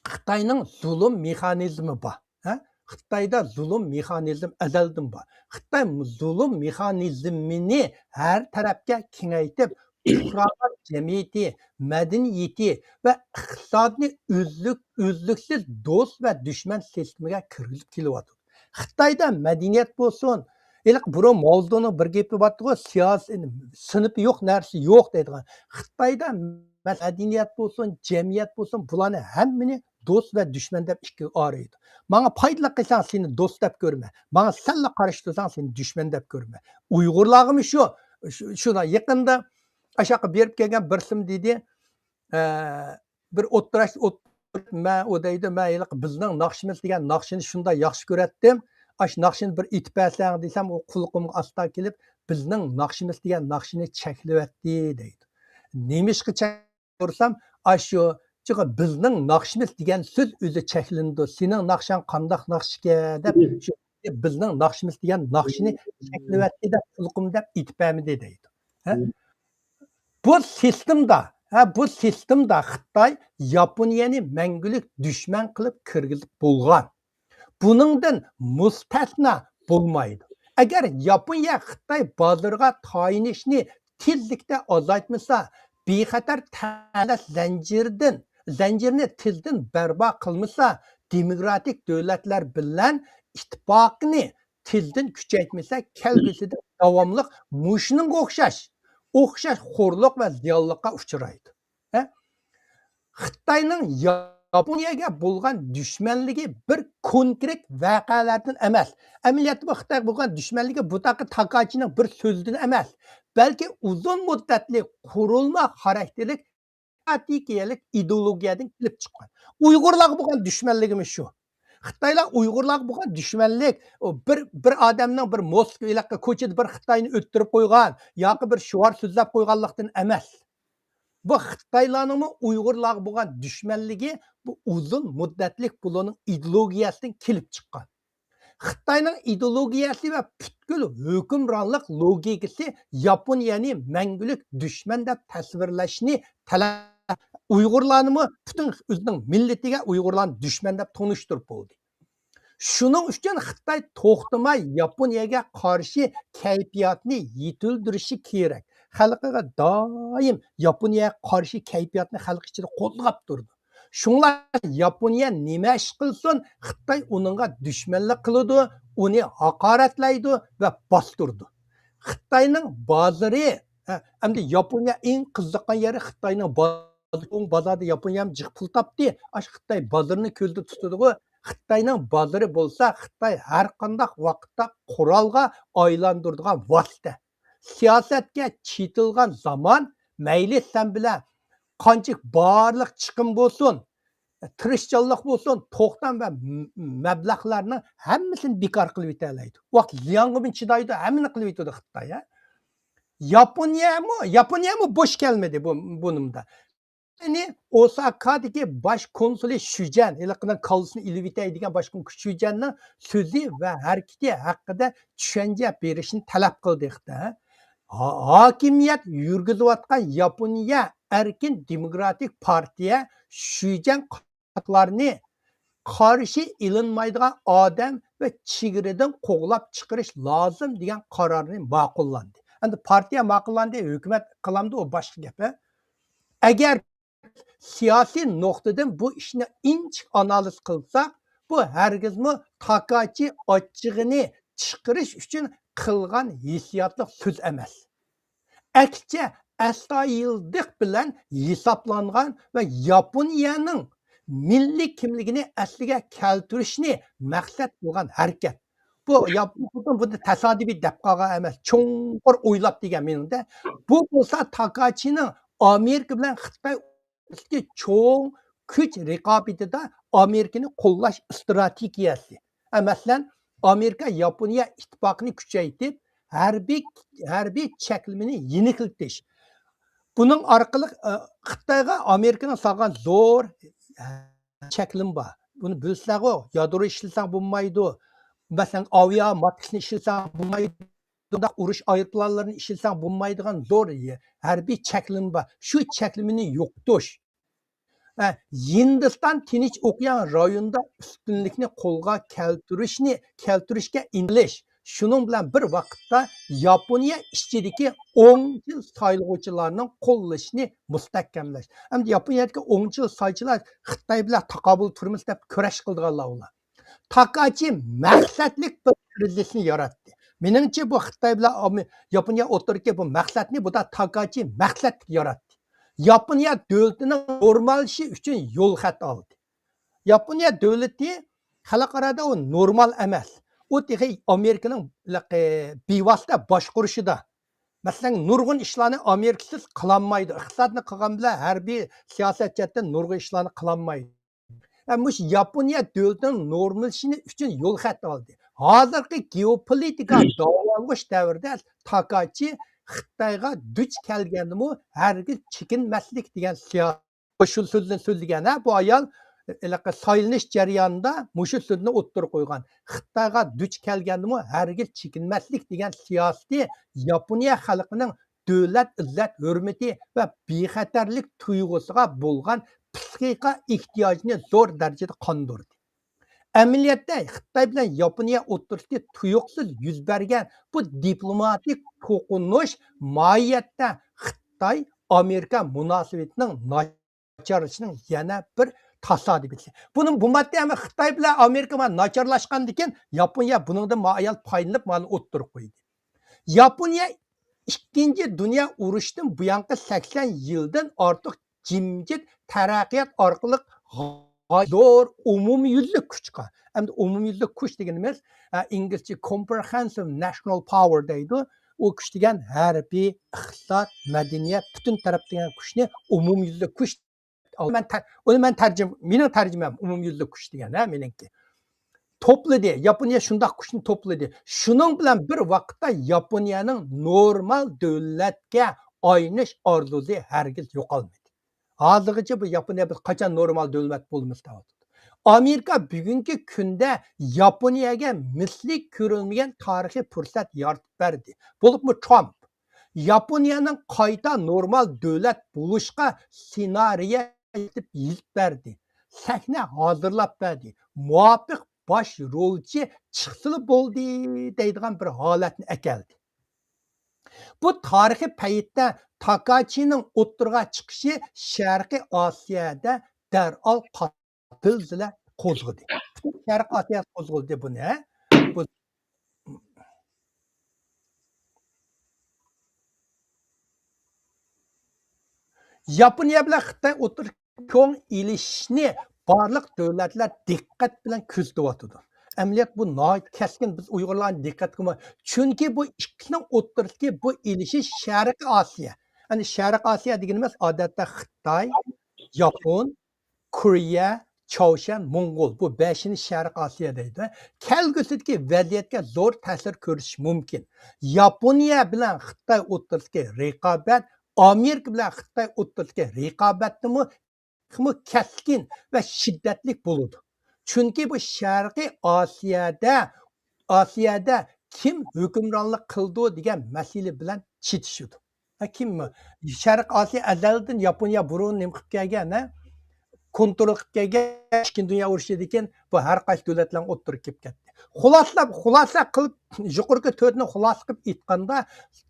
خىتاينىڭ زۇلۇم مېخانىزمى بار. ھە؟ خىتايدا زۇلۇم مېخانىزم ئەزەلدىن بار. خىتاي زۇلۇم مېخانىزمىنى ھەر تەرەپكە كېڭەيتىپ، پۇقرالار جەمئىيىتى، مەدەنىيىتى ۋە ئىقتىسادنى ئۈزلۈك-، ئۈزلۈكسىز دوست ۋە دۈشمەن سىستېمىگە كىرگۈزۈپ كېلىۋاتىدۇ. خىتايدا مەدەنىيەت بولسۇن، ھېلىقى بۇرۇن ماۋزېدۇڭنىڭ بىر گېپى بارتىغۇ، سىياسىي سىنىپى يوق، نەرسىسى يوق دەيدىغان. خىتايدا مەدەنىيەت بولسۇن، جەمئىيەت بولسۇن، بۇلارنى ھەممىنى دوست ۋە دۈشمەن دەپ ئىككىگە ئايرىيدۇ. ماڭا پايدىلىق قىلساڭ، سېنى دوست دەپ كۆرىمەن. ماڭا سەللا قارشى تۇرساڭ، سېنى دۈشمەن دەپ كۆرىمەن. ئۇيغۇرلارغىمۇ شۇ، شۇ، شۇ يېقىندا ئاشاققا بېرىپ كەلگەن بىرسىم دېدى، ئە، بىر ئوتتۇراشتا ئولتۇرۇپ، مەن، ئۇ دەيدۇ، مەن ھېلىقى بىزنىڭ ناخشىمىز دېگەن ناخشىنى شۇنداق ياخشى كۆرەتتىم. ئاشۇ ناخشىنى بىر ئېيتىپ بەرسەڭ دېسەم، ئۇ قۇلىقىمغا ئاستا كېلىپ، بىزنىڭ ناخشىمىز دېگەن ناخشىنى چەكلىۋەتتى دەيدۇ. نېمىشقا چەك-، سورىسام، ئاشۇ، چۈنكى بىزنىڭ ناخشىمىز دېگەن سۆز ئۆزى چەكلىنىدۇ. سېنىڭ ناخشاڭ قانداق ناخشىكەن دەپ، شۇ بىزنىڭ ناخشىمىز دېگەن ناخشىنى چەكلىۋەتتى دەپ، قۇلىقىم دەپ ئېيتىپ بەرمىدى دەيدۇ. ھە؟ بۇ سىستېمدا، ھە، بۇ سىستېمدا خىتاي ياپونىيەنى مەڭگۈلۈك دۈشمەن قىلىپ كىرگۈزۈپ بولغان. بۇنىڭدىن مۇستەسنا بولمايدۇ. ئەگەر ياپونىيە خىتاي بازىرىغا تايىنىشنى تېزلىكتە ئازايتمىسا، بىخەتەر تەمىنات زەنجىرىدىن، زەنجىرىنى تېزدىن بەرپا قىلمىسا، دېموكراتىك دۆلەتلەر بىلەن ئىتتىپاقىنى تېزدىن كۈچەيتمىسە، كەلگۈسىدە داۋاملىق مۇشۇنىڭغا ئوخشاش، ئوخشاش خورلۇق ۋە زىيانلىققا ئۇچرايدۇ. ھە؟ خىتاينىڭ ياپونىيەگە بولغان دۈشمەنلىكى بىر كونكرېت ۋەقەلەردىن ئەمەس. ئەمەلىيەتتە بۇ خىتايغا بولغان دۈشمەنلىكى بۇ تاكا-، تاكاچىنىڭ بىر سۆزىدىن ئەمەس، بەلكى ئۇزۇن مۇددەتلىك قۇرۇلما خاراكتېرلىك ئىستراتېگىيەلىك ئىدېئولوگىيەدىن كېلىپ چىققان. ئۇيغۇرلارغا بولغان دۈشمەنلىكىمىز شۇ. خىتايلار ئۇيغۇرلارغا بولغان دۈشمەنلىك، ئۇ بىر، بىر ئادەمنىڭ بىر موسكۋا ھېلىقى كوچىدا بىر خىتاينى ئۆلتۈرۈپ قويغان ياكى بىر شوئار سۆزلەپ قويغانلىقتىن ئەمەس. بۇ خىتايلارنىڭمۇ ئۇيغۇرلارغا بولغان دۈشمەنلىكى بۇ ئۇزۇن مۇددەتلىك بۇلارنىڭ ئىدېئولوگىيەسىدىن كېلىپ چىققان. خىتاينىڭ ئىدېئولوگىيەسى ۋە پۈتكۈل ھۆكۈمرانلىق لوگىكىسى ياپونىيەنى مەڭگۈلۈك دۈشمەن دەپ تەسۋىرلەشنى تەلەپ، ئۇيغۇرلارنىمۇ پۈتۈن ئۆزىنىڭ مىللىتىگە ئۇيغۇرلارنى دۈشمەن دەپ تونۇشتۇرۇپ بولدى. شۇنىڭ ئۈچۈن خىتاي توختىماي ياپونىيەگە قارشى كەيپىياتنى يېتىلدۈرۈشى كېرەك. خەلقىگە دائىم ياپونىيەگە قارشى كەيپىياتنى خەلق ئىچىدە قوزغاپ تۇرىدۇ. شۇڭلاشقا ياپونىيە نېمە ئىش قىلسۇن، خىتاي ئۇنىڭغا دۈشمەنلىك قىلىدۇ، ئۇنى ھاقارەتلەيدۇ ۋە باستۇرىدۇ. خىتاينىڭ بازىرى، ئە، ئەمدى ياپونىيە ئەڭ قىزىققان يېرى خىتاينىڭ بازىرى. بازاردا ياپونىيەمۇ جىق پۇل تاپتى. ئاشۇ خىتاي بازىرىنى كۆزدە تۇتىدىغۇ. خىتاينىڭ بازىرى بولسا خىتاي ھەر قانداق ۋاقىتتا قورالغا ئايلاندۇرىدىغان ۋاسىتە. سىياسەتكە چېتىلغان زامان، مەيلى سەن بىلەن قانچە بارلىق چىقىم بولسۇن، تىرىشچانلىق بولسۇن، توختام ۋە م-، مەبلەغلەرنىڭ ھەممىسىنى بىكار قىلىۋېتەلەيدۇ. ۋاقىت زىيانغىمۇ چىدايدۇ، ھەممىنى قىلىۋېتىدۇ خىتاي، ھە. ياپونىيەمۇ، ياپونىيەمۇ بوش كەلمىدى بۇ، بۇنىڭدا. يەنى ئوساكادىكى باش كونسۇلى شۈجەن، ھېلىقىنىڭ كاللىسىنى ئېلىۋېتەي دېگەن باش كونسۇل شۈجەننىڭ سۆزى ۋە ھەرىكىتى ھەققىدە چۈشەنچە بېرىشنى تەلەپ قىلدى خىتاي. ھا-، ھاكىمىيەت يۈرگۈزۈۋاتقان ياپونىيە ئەركىن دېموكراتىك پارتىيە شۈجەن قاتلارنى قارشى ئېلىنمايدىغان ئادەم ۋە چېگرىدىن قوغلاپ چىقىرىش لازىم دېگەن قارارنى ماقۇللاندى. ئەمدى پارتىيە ماقۇللاندى، ھۆكۈمەت قىلامدۇ، ئۇ باشقا گەپ. ئەگەر سىياسىي نۇقتىدىن بۇ ئىشنى ئىنچىكە ئانالىز قىلساق، بۇ ھەرگىزمۇ تاكاچى ئاچچىقىنى چىقىرىش ئۈچۈن قىلغان ھېسسىياتلىق سۆز ئەمەس. ئەكسىچە، ئەستايىدىللىق بىلەن ھېسابلانغان ۋە ياپونىيەنىڭ مىللىي كىملىكىنى ئەسلىگە كەلتۈرۈشنى مەقسەت قىلغان ھەرىكەت. بۇ ياپون بۇنى تاسادىپىي دەپ قالغان ئەمەس، چوڭقۇر ئويلاپ دېگەن مېنىڭدە. بۇ بولسا تاكاچىنىڭ ئامېرىكا بىلەن خىتاي چوڭ كۈچ رىقابىتىدا ئامېرىكىنى قوللاش ئىستراتېگىيەسى. ھە، مەسىلەن، ئامېرىكا ياپونىيە ئىتتىپاقىنى كۈچەيتىپ، ھەربىي، ھەربىي چەكلىمىنى يېنىكلىتىش. بۇنىڭ ئارقىلىق، ئە، خىتايغا ئامېرىكىنىڭ سالغان زور، ئە، چەكلىمە بار. بۇنى بىلسىلەرغۇ، يادرو ئىشلىسەڭ بولمايدۇ. مەسىلەن، ئاۋىئاتسىيىنى ئىشلىسەڭ بولمايدۇ. بۇنداق ئۇرۇش ئايروپىلانلىرىنى ئىشلىسەڭ بولمايدىغان زور ھەربىي چەكلىمە بار. شۇ چەكلىمىنى يوقىتىش. ھە، ھىندىستان تىنچ ئوكيان رايونىدا ئۈستۈنلۈكنى قولغا كەلتۈرۈشنى، كەلتۈرۈشكە ئىنتىلىش. شۇنىڭ بىلەن بىر ۋاقىتتا ياپونىيە ئىچىدىكى ئوڭچىل سايلىغۇچىلارنىڭ قوللىشىنى مۇستەھكەملەش. ئەمدى ياپونىيەدىكى ئوڭچىل سايلىغۇچىلار خىتاي بىلەن تاقابىل تۇرىمىز دەپ كۈرەش قىلىدىغانلار ئۇلار. تاكاچى مەقسەتلىك بىر كىرىزىسنى ياراتتى. مېنىڭچە، بۇ خىتاي بىلەن ئامې-، ياپونىيە ئوتتۇرىدىكى بۇ مەقسەتنى بۇدا تاكاچى مەقسەتلىك ياراتتى. ياپونىيە دۆلىتىنىڭ نورماللىشىشى ئۈچۈن يول خەت ئالدى. ياپونىيە دۆلىتى خەلقئارادا ئۇ نورمال ئەمەس. ئۇ تېخى ئامېرىكىنىڭ لىقى-، بىۋاسىتە باشقۇرۇشىدا. مەسىلەن، نۇرغۇن ئىشلارنى ئامېرىكىسىز قىلالمايدۇ. ئىقتىسادنى قىلغان بىلەن ھەربىي سىياسەت جەھەتتىن نۇرغۇن ئىشلارنى قىلالمايدۇ. ھە، مۇشۇ ياپونىيە دۆلىتىنىڭ نورماللىشىشى ئۈچۈن يول خەت ئالدى. ھازىرقى گېئوپولىتىكا داۋالغۇش دەۋرىدە تاكاچى خىتايغا دۇچ كەلگەندىمۇ ھەرگىز چېكىنمەسلىك دېگەن سىياسەت. شۇ سۆزنى سۆزلىگەن، ھە، بۇ ئايال، ھېلىقى سايلىنىش جەريانىدا مۇشۇ سۆزنى ئوتتۇرىغا قويغان. خىتايغا دۇچ كەلگەندىمۇ ھەرگىز چېكىنمەسلىك دېگەن سىياسىتى ياپونىيە خەلقىنىڭ دۆلەت ئىززەت ھۆرمىتى ۋە بىخەتەرلىك تۇيغۇسىغا بولغان پىسخىكا ئېھتىياجىنى زور دەرىجىدە قاندۇردى. ئەمەلىيەتتە، خىتاي بىلەن ياپونىيە ئوتتۇرىسىدا تۇيۇقسىز يۈز بەرگەن بۇ دىپلوماتىك توقۇنۇش ماھىيەتتە خىتاي ئامېرىكا مۇناسىۋىتىنىڭ ناچارلىشىشىنىڭ يەنە بىر تاسادىپىيىتى. بۇنىڭ، بۇ ماددە ھەم خىتاي بىلەن ئامېرىكا ناچارلاشقاندىن كېيىن، ياپونىيە بۇنىڭدىن مايىل پايدىلىنىپ، مانا ئوتتۇرىغا قويدى. ياپونىيە ئىككىنچى دۇنيا ئۇرۇشىدىن بۇيانقى سەكسەن يىلدىن ئارتۇق جىمجىت تەرەققىيات ئارقىلىق غايەت زور ئومۇميۈزلۈك كۈچكە، ئەمدى ئومۇميۈزلۈك كۈچ دېگىنىمىز، ئە، ئىنگلىزچە comprehensive national power دەيدۇ. ئۇ كۈچ دېگەن ھەربىي، ئىقتىساد، مەدەنىيەت، پۈتۈن تەرەپ دېگەن كۈچنى ئومۇميۈزلۈك كۈچ. مەن تە-، ئۇنى مەن تەرجىمە، مېنىڭ تەرجىمەم ئومۇميۈزلۈك كۈچ دېگەن، ھە، مېنىڭكى. توپلىدى. ياپونىيە شۇنداق كۈچنى توپلىدى. شۇنىڭ بىلەن بىر ۋاقىتتا ياپونىيەنىڭ نورمال دۆلەتكە ئايلىنىش ئارزۇسى ھەرگىز يوقالمىدى. ھازىرغىچە بۇ ياپونىيە بىز قاچان نورمال دۆلەت بولىمىز دەۋاتىدۇ. ئامېرىكا بۈگۈنكى كۈندە ياپونىيەگە مىسلى كۆرۈلمىگەن تارىخىي پۇرسەت يارىتىپ بەردى. بولۇپمۇ ترامپ ياپونىيەنىڭ قايتا نورمال دۆلەت بولۇشقا سېنارىيە يېتىپ يېزىپ بەردى. سەھنە ھازىرلاپ بەردى. مۇۋاپىق باش رولچى چىقسىلا بولدى دەيدىغان بىر ھالەتنى ئەكەلدى. بۇ تارىخىي پەيتتە تاكاچىنىڭ ئوتتۇرىغا چىقىشى شەرقىي ئاسىيادا دەرھال قاتىل زىلە قوزغىدى. شەرق ئاسىيا قوزغىدى بۇنى، ھە؟ بۇ ياپونىيە بىلەن خىتاي ئوتتۇرىسىدا كۆڭ ئېلىشىشنى بارلىق دۆلەتلەر دىققەت بىلەن كۆزىتىۋاتىدۇ. ئەمەلىيەت بۇ ناھايىتى كەسكىن، بىز ئۇيغۇرلارنى دىققەتكە، چۈنكى بۇ ئىككىسىنىڭ ئوتتۇرىسىدىكى بۇ ئېلىشىش شەرقىي ئاسىيا، يەنى شەرقىي ئاسىيا دېگىنىمىز ئادەتتە خىتاي، ياپون، كورېيە، چاۋشيەن، موڭغۇل، بۇ بەشىنى شەرقىي ئاسىيا دەيدۇ. كەلگۈسىدىكى ۋەزىيەتكە زور تەسىر كۆرسىتىشى مۇمكىن. ياپونىيە بىلەن خىتاي ئوتتۇرىسىدىكى رىقابەت، ئامېرىكا بىلەن خىتاي ئوتتۇرىسىدىكى رىقابەتتىمۇ تېخىمۇ كەسكىن ۋە شىددەتلىك بولىدۇ. چۈنكى بۇ شەرقىي ئاسىيادا، ئاسىيادا كىم ھۆكۈمرانلىق قىلىدۇ دېگەن مەسىلە بىلەن چېتىشىدۇ. ھە، كىم؟ شەرقىي ئاسىيا ئەزەلدىن، ياپونىيە بۇرۇن نېمە قىلىپ كەلگەن، ھە؟ كونترول قىلىپ كەلگەن. ئىككىنچى دۇنيا ئۇرۇشىدىن كېيىن بۇ ھەر قايسى دۆلەتلەرنىڭ ئوتتۇرىغا كېلىپ كەتتى. خۇلاسىلاپ، خۇلاسە قىلىپ، يۇقىرىقى تۆتنى خۇلاسە قىلىپ ئېيتقاندا،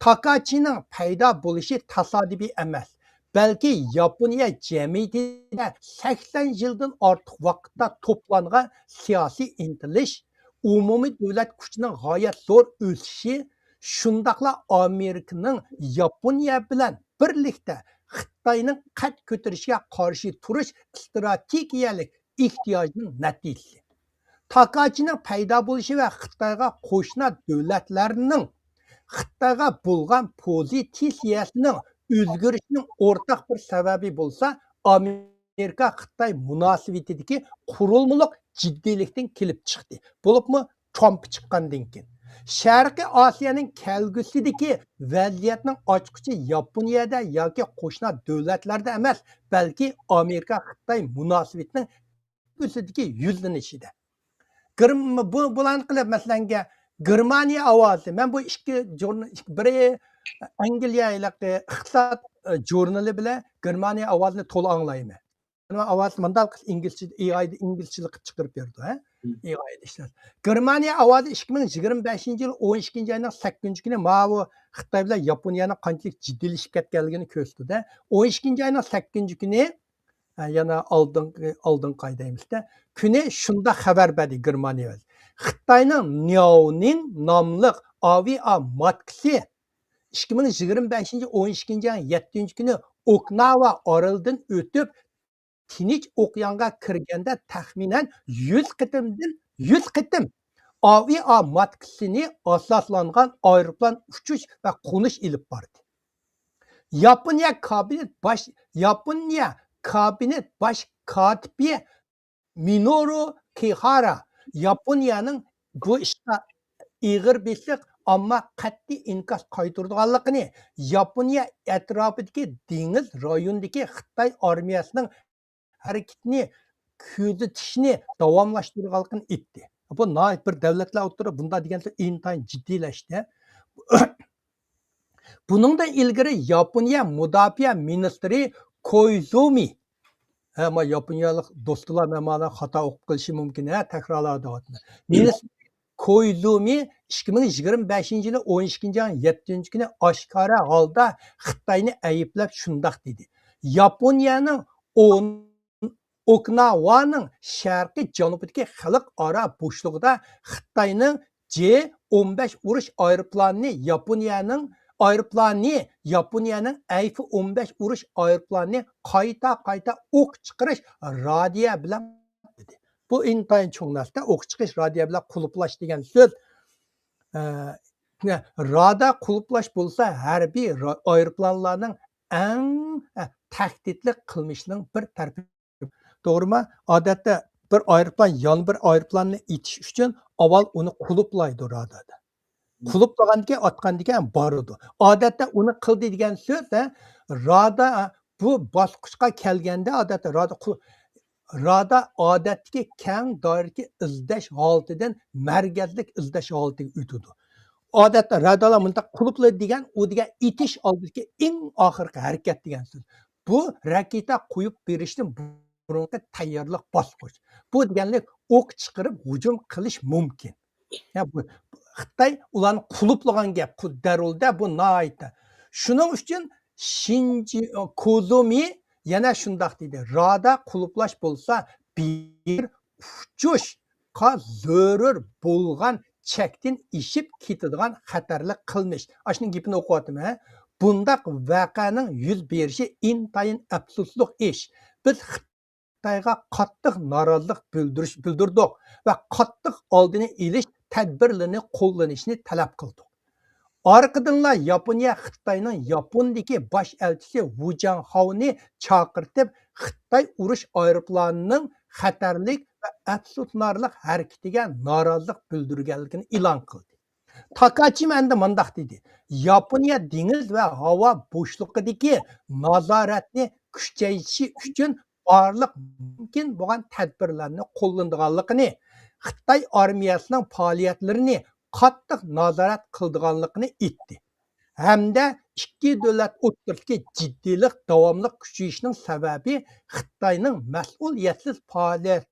تاكاچىنىڭ پەيدا بولۇشى تاسادىپىي ئەمەس، بەلكى ياپونىيە جەمئىيىتىدە سەكسەن يىلدىن ئارتۇق ۋاقىتتا توپلانغان سىياسىي ئىنتىلىش، ئومۇمىي دۆلەت كۈچىنىڭ غايەت زور ئۆسۈشى، شۇنداقلا ئامېرىكىنىڭ ياپونىيە بىلەن بىرلىكتە خىتاينىڭ قەد كۆتۈرۈشىگە قارشى تۇرۇش ئىستراتېگىيەلىك ئېھتىياجىنىڭ نەتىجىسى. تاكاچىنىڭ پەيدا بولۇشى ۋە خىتايغا قوشنا دۆلەتلەرنىڭ خىتايغا بولغان پوزىتسىيەسىنىڭ ئۆزگىرىشىنىڭ ئورتاق بىر سەۋەبى بولسا، ئامېرىكا-خىتاي مۇناسىۋىتىدىكى قۇرۇلمىلىق جىددىيلىكتىن كېلىپ چىقتى. بولۇپمۇ ترامپ چىققاندىن كېيىن. شەرقىي ئاسىيانىڭ كەلگۈسىدىكى ۋەزىيەتنىڭ ئاچقۇچى ياپونىيەدە ياكى قوشنا دۆلەتلەردە ئەمەس، بەلكى ئامېرىكا-خىتاي مۇناسىۋىتىنىڭ كەلگۈسىدىكى يۈزلىنىشىدە. گىرم-، بۇ، بۇلارنى قىلىپ، مەسىلەنگە، گېرمانىيە ئاۋازى. مەن بۇ ئىككى ژۇرن-، بىرى ئەنگلىيە ھېلىقى ئىقتىساد، ئە، ژۇرنىلى بىلەن گېرمانىيە ئاۋازىنى تولا ئاڭلايمەن. ئاۋازى مۇنداق ئىنگلىزچە، ئېئايدا ئىنگلىزچىلىق قىلىپ چىقىرىپ بېرىدۇ، ھە؟ مم. ئېئايدا ئىشلەش. گېرمانىيە ئاۋازى ئىككى مىڭ يىگىرمە بەشىنچى يىل ئون ئىككىنچى ئاينىڭ سەككىزىنچى كۈنى ماۋۇ خىتاي بىلەن ياپونىيەنىڭ قانچىلىك جىددىيلىشىپ كەتكەنلىكىنى كۆرسىتىدۇ. ئون ئىككىنچى ئاينىڭ سەككىزىنچى كۈنى، ھە، يەنە ئالدىنقى، ئالدىنقى ئاي دەيمىز-دە، كۈنى شۇنداق خەۋەر بەردى گېرمانىيە. خىتاينىڭ نياۋنىڭ ناملىق ئاۋىئا ماركىسى ئىككى مىڭ يىگىرمە بەشىنچى ئون ئىككىنچى ئاينىڭ يەتتىنچى كۈنى ئوكناۋا ئارىلىدىن ئۆتۈپ، تىنچ ئوكيانغا كىرگەندە تەخمىنەن يۈز قېتىمدىن، يۈز قېتىم ئاۋىئا ماركىسىنى ئاساسلانغان ئايروپىلان ئۇچۇش ۋە قونۇش ئېلىپ باردى. ياپونىيە كابىنېت باش، ياپونىيە كابىنېت باش كاتىپى مىنورۇ كىھارا ياپونىيەنىڭ بۇ ئىشقا ئېغىر بېسىق، ئەمما قەتئىي ئىنكاس قايتۇرىدىغانلىقىنى، ياپونىيە ئەتراپىدىكى دېڭىز رايونىدىكى خىتاي ئارمىيەسىنىڭ ھەرىكىتىنى كۆزىتىشنى داۋاملاشتۇرىدىغانلىقىنى ئېيتتى. بۇ ناھايىتى بىر دۆلەتلەر ئوتتۇرا بۇنداق دېگەن سۆز ئىنتايىن جىددىيلەشتى. بۇنىڭدىن ئىلگىرى ياپونىيە مۇداپىئە مىنىستىرى كويزۇمى، ھە، ما ياپونىيەلىك دوستلار مەن مانا خاتا ئوقۇپ قېلىشى مۇمكىن، ھە، تەكرارلاپ دەۋاتىمەن. مىنىستىر كويزۇمى ئىككى مىڭ يىگىرمە بەشىنچى يىلى ئون ئىككىنچى ئاينىڭ يەتتىنچى كۈنى ئاشكارا ھالدا خىتاينى ئەيىبلەپ شۇنداق دېدى: ياپونىيەنىڭ ئون ئوكناۋانىڭ شەرقىي جەنۇبىدىكى خەلقئارا بوشلۇقىدا خىتاينىڭ جې ئون بەش ئۇرۇش ئايروپىلانىنى ياپونىيەنىڭ، ئايروپىلانى ياپونىيەنىڭ ئەيف ئون بەش ئۇرۇش ئايروپىلانىنى قايتا قايتا ئوق چىقىرىش رادىيە بىلەن دېدى. بۇ ئىنتايىن چوڭ نەرسە. ئوق چىقىرىش رادىيە بىلەن قۇلۇپلاش دېگەن سۆز، ئە، رادار قۇلۇپلاش بولسا ھەربىي را-، ئايروپىلانلارنىڭ ئەڭ، ئە، تەھدىتلىك قىلمىشنىڭ بىر تەرىپى. توغرىمۇ؟ ئادەتتە بىر ئايروپىلان يەنە بىر ئايروپىلاننى ئېتىش ئۈچۈن ئاۋۋال ئۇنى قۇلۇپلايدۇ راداردا. قۇلۇپلىغاندىن كېيىن ئاتقاندىن كېيىن بارىدۇ. ئادەتتە ئۇنى قىلدى دېگەن سۆز، ھە، رادار بۇ باسقۇچقا كەلگەندە ئادەتتە رادار قۇ-، رادار ئادەتتىكى كەڭ دائىرىدىكى ئىزدەش ھالىتىدىن مەركەزلىك ئىزدەش ھالىتىگە ئۆتىدۇ. ئادەتتە رادارلار مۇنداق قۇلۇپلايدۇ دېگەن، ئۇ دېگەن ئېتىش ئالدىدىكى ئەڭ ئاخىرقى ھەرىكەت دېگەن سۆز. بۇ راكېتا قويۇپ بېرىشتىن بۇرۇنقى تەييارلىق باسقۇچ. بۇ دېگەنلىك ئوق چىقىرىپ ھۇجۇم قىلىش مۇمكىن. يا بۇ خىتاي ئۇلارنى قۇلۇپلىغان گەپ، قۇ-، دەرۇلدا بۇ ناھايىتى. شۇنىڭ ئۈچۈن شىنجى، كوزۇمى يەنە شۇنداق دېدى، رادار قۇلۇپلاش بولسا بىر ئۇچۇشقا زۆرۈر بولغان چەكتىن ئېشىپ كېتىدىغان خەتەرلىك قىلمىش. ئاشۇنىڭ گېپىنى ئوقۇۋاتىمەن. بۇنداق ۋەقەنىڭ يۈز بېرىشى ئىنتايىن ئەپسۇسلۇق ئىش. بىز خىتايغا قاتتىق نارازىلىق بىلدۈرۈش، بىلدۈردۇق ۋە قاتتىق ئالدىنى ئېلىش تەدبىرلىرىنى قوللىنىشنى تەلەپ قىلدۇق. ئارقىدىنلا ياپونىيە خىتاينىڭ ياپوندىكى باش ئەلچىسى ۋۇ جياڭخاۋنى چاقىرتىپ، خىتاي ئۇرۇش ئايروپىلانىنىڭ خەتەرلىك ۋە ئەپسۇسلىنارلىق ھەرىكىتىگە نارازىلىق بىلدۈرگەنلىكىنى ئېلان قىلدى. تاكاچىما ئەمدى مۇنداق دېدى، ياپونىيە دېڭىز ۋە ھاۋا بوشلۇقىدىكى نازارەتنى كۈچەيتىشى ئۈچۈن بارلىق مۇمكىن بولغان تەدبىرلەرنى قوللىنىدىغانلىقىنى، خىتاي ئارمىيەسىنىڭ پائالىيەتلىرىنى قاتتىق نازارەت قىلىدىغانلىقىنى ئېيتتى ھەمدە ئىككى دۆلەت ئوتتۇرىسىدىكى جىددىيلىق، داۋاملىق كۈچىيىشىنىڭ سەۋەبى خىتاينىڭ مەسئۇلىيەتسىز پائالىيەت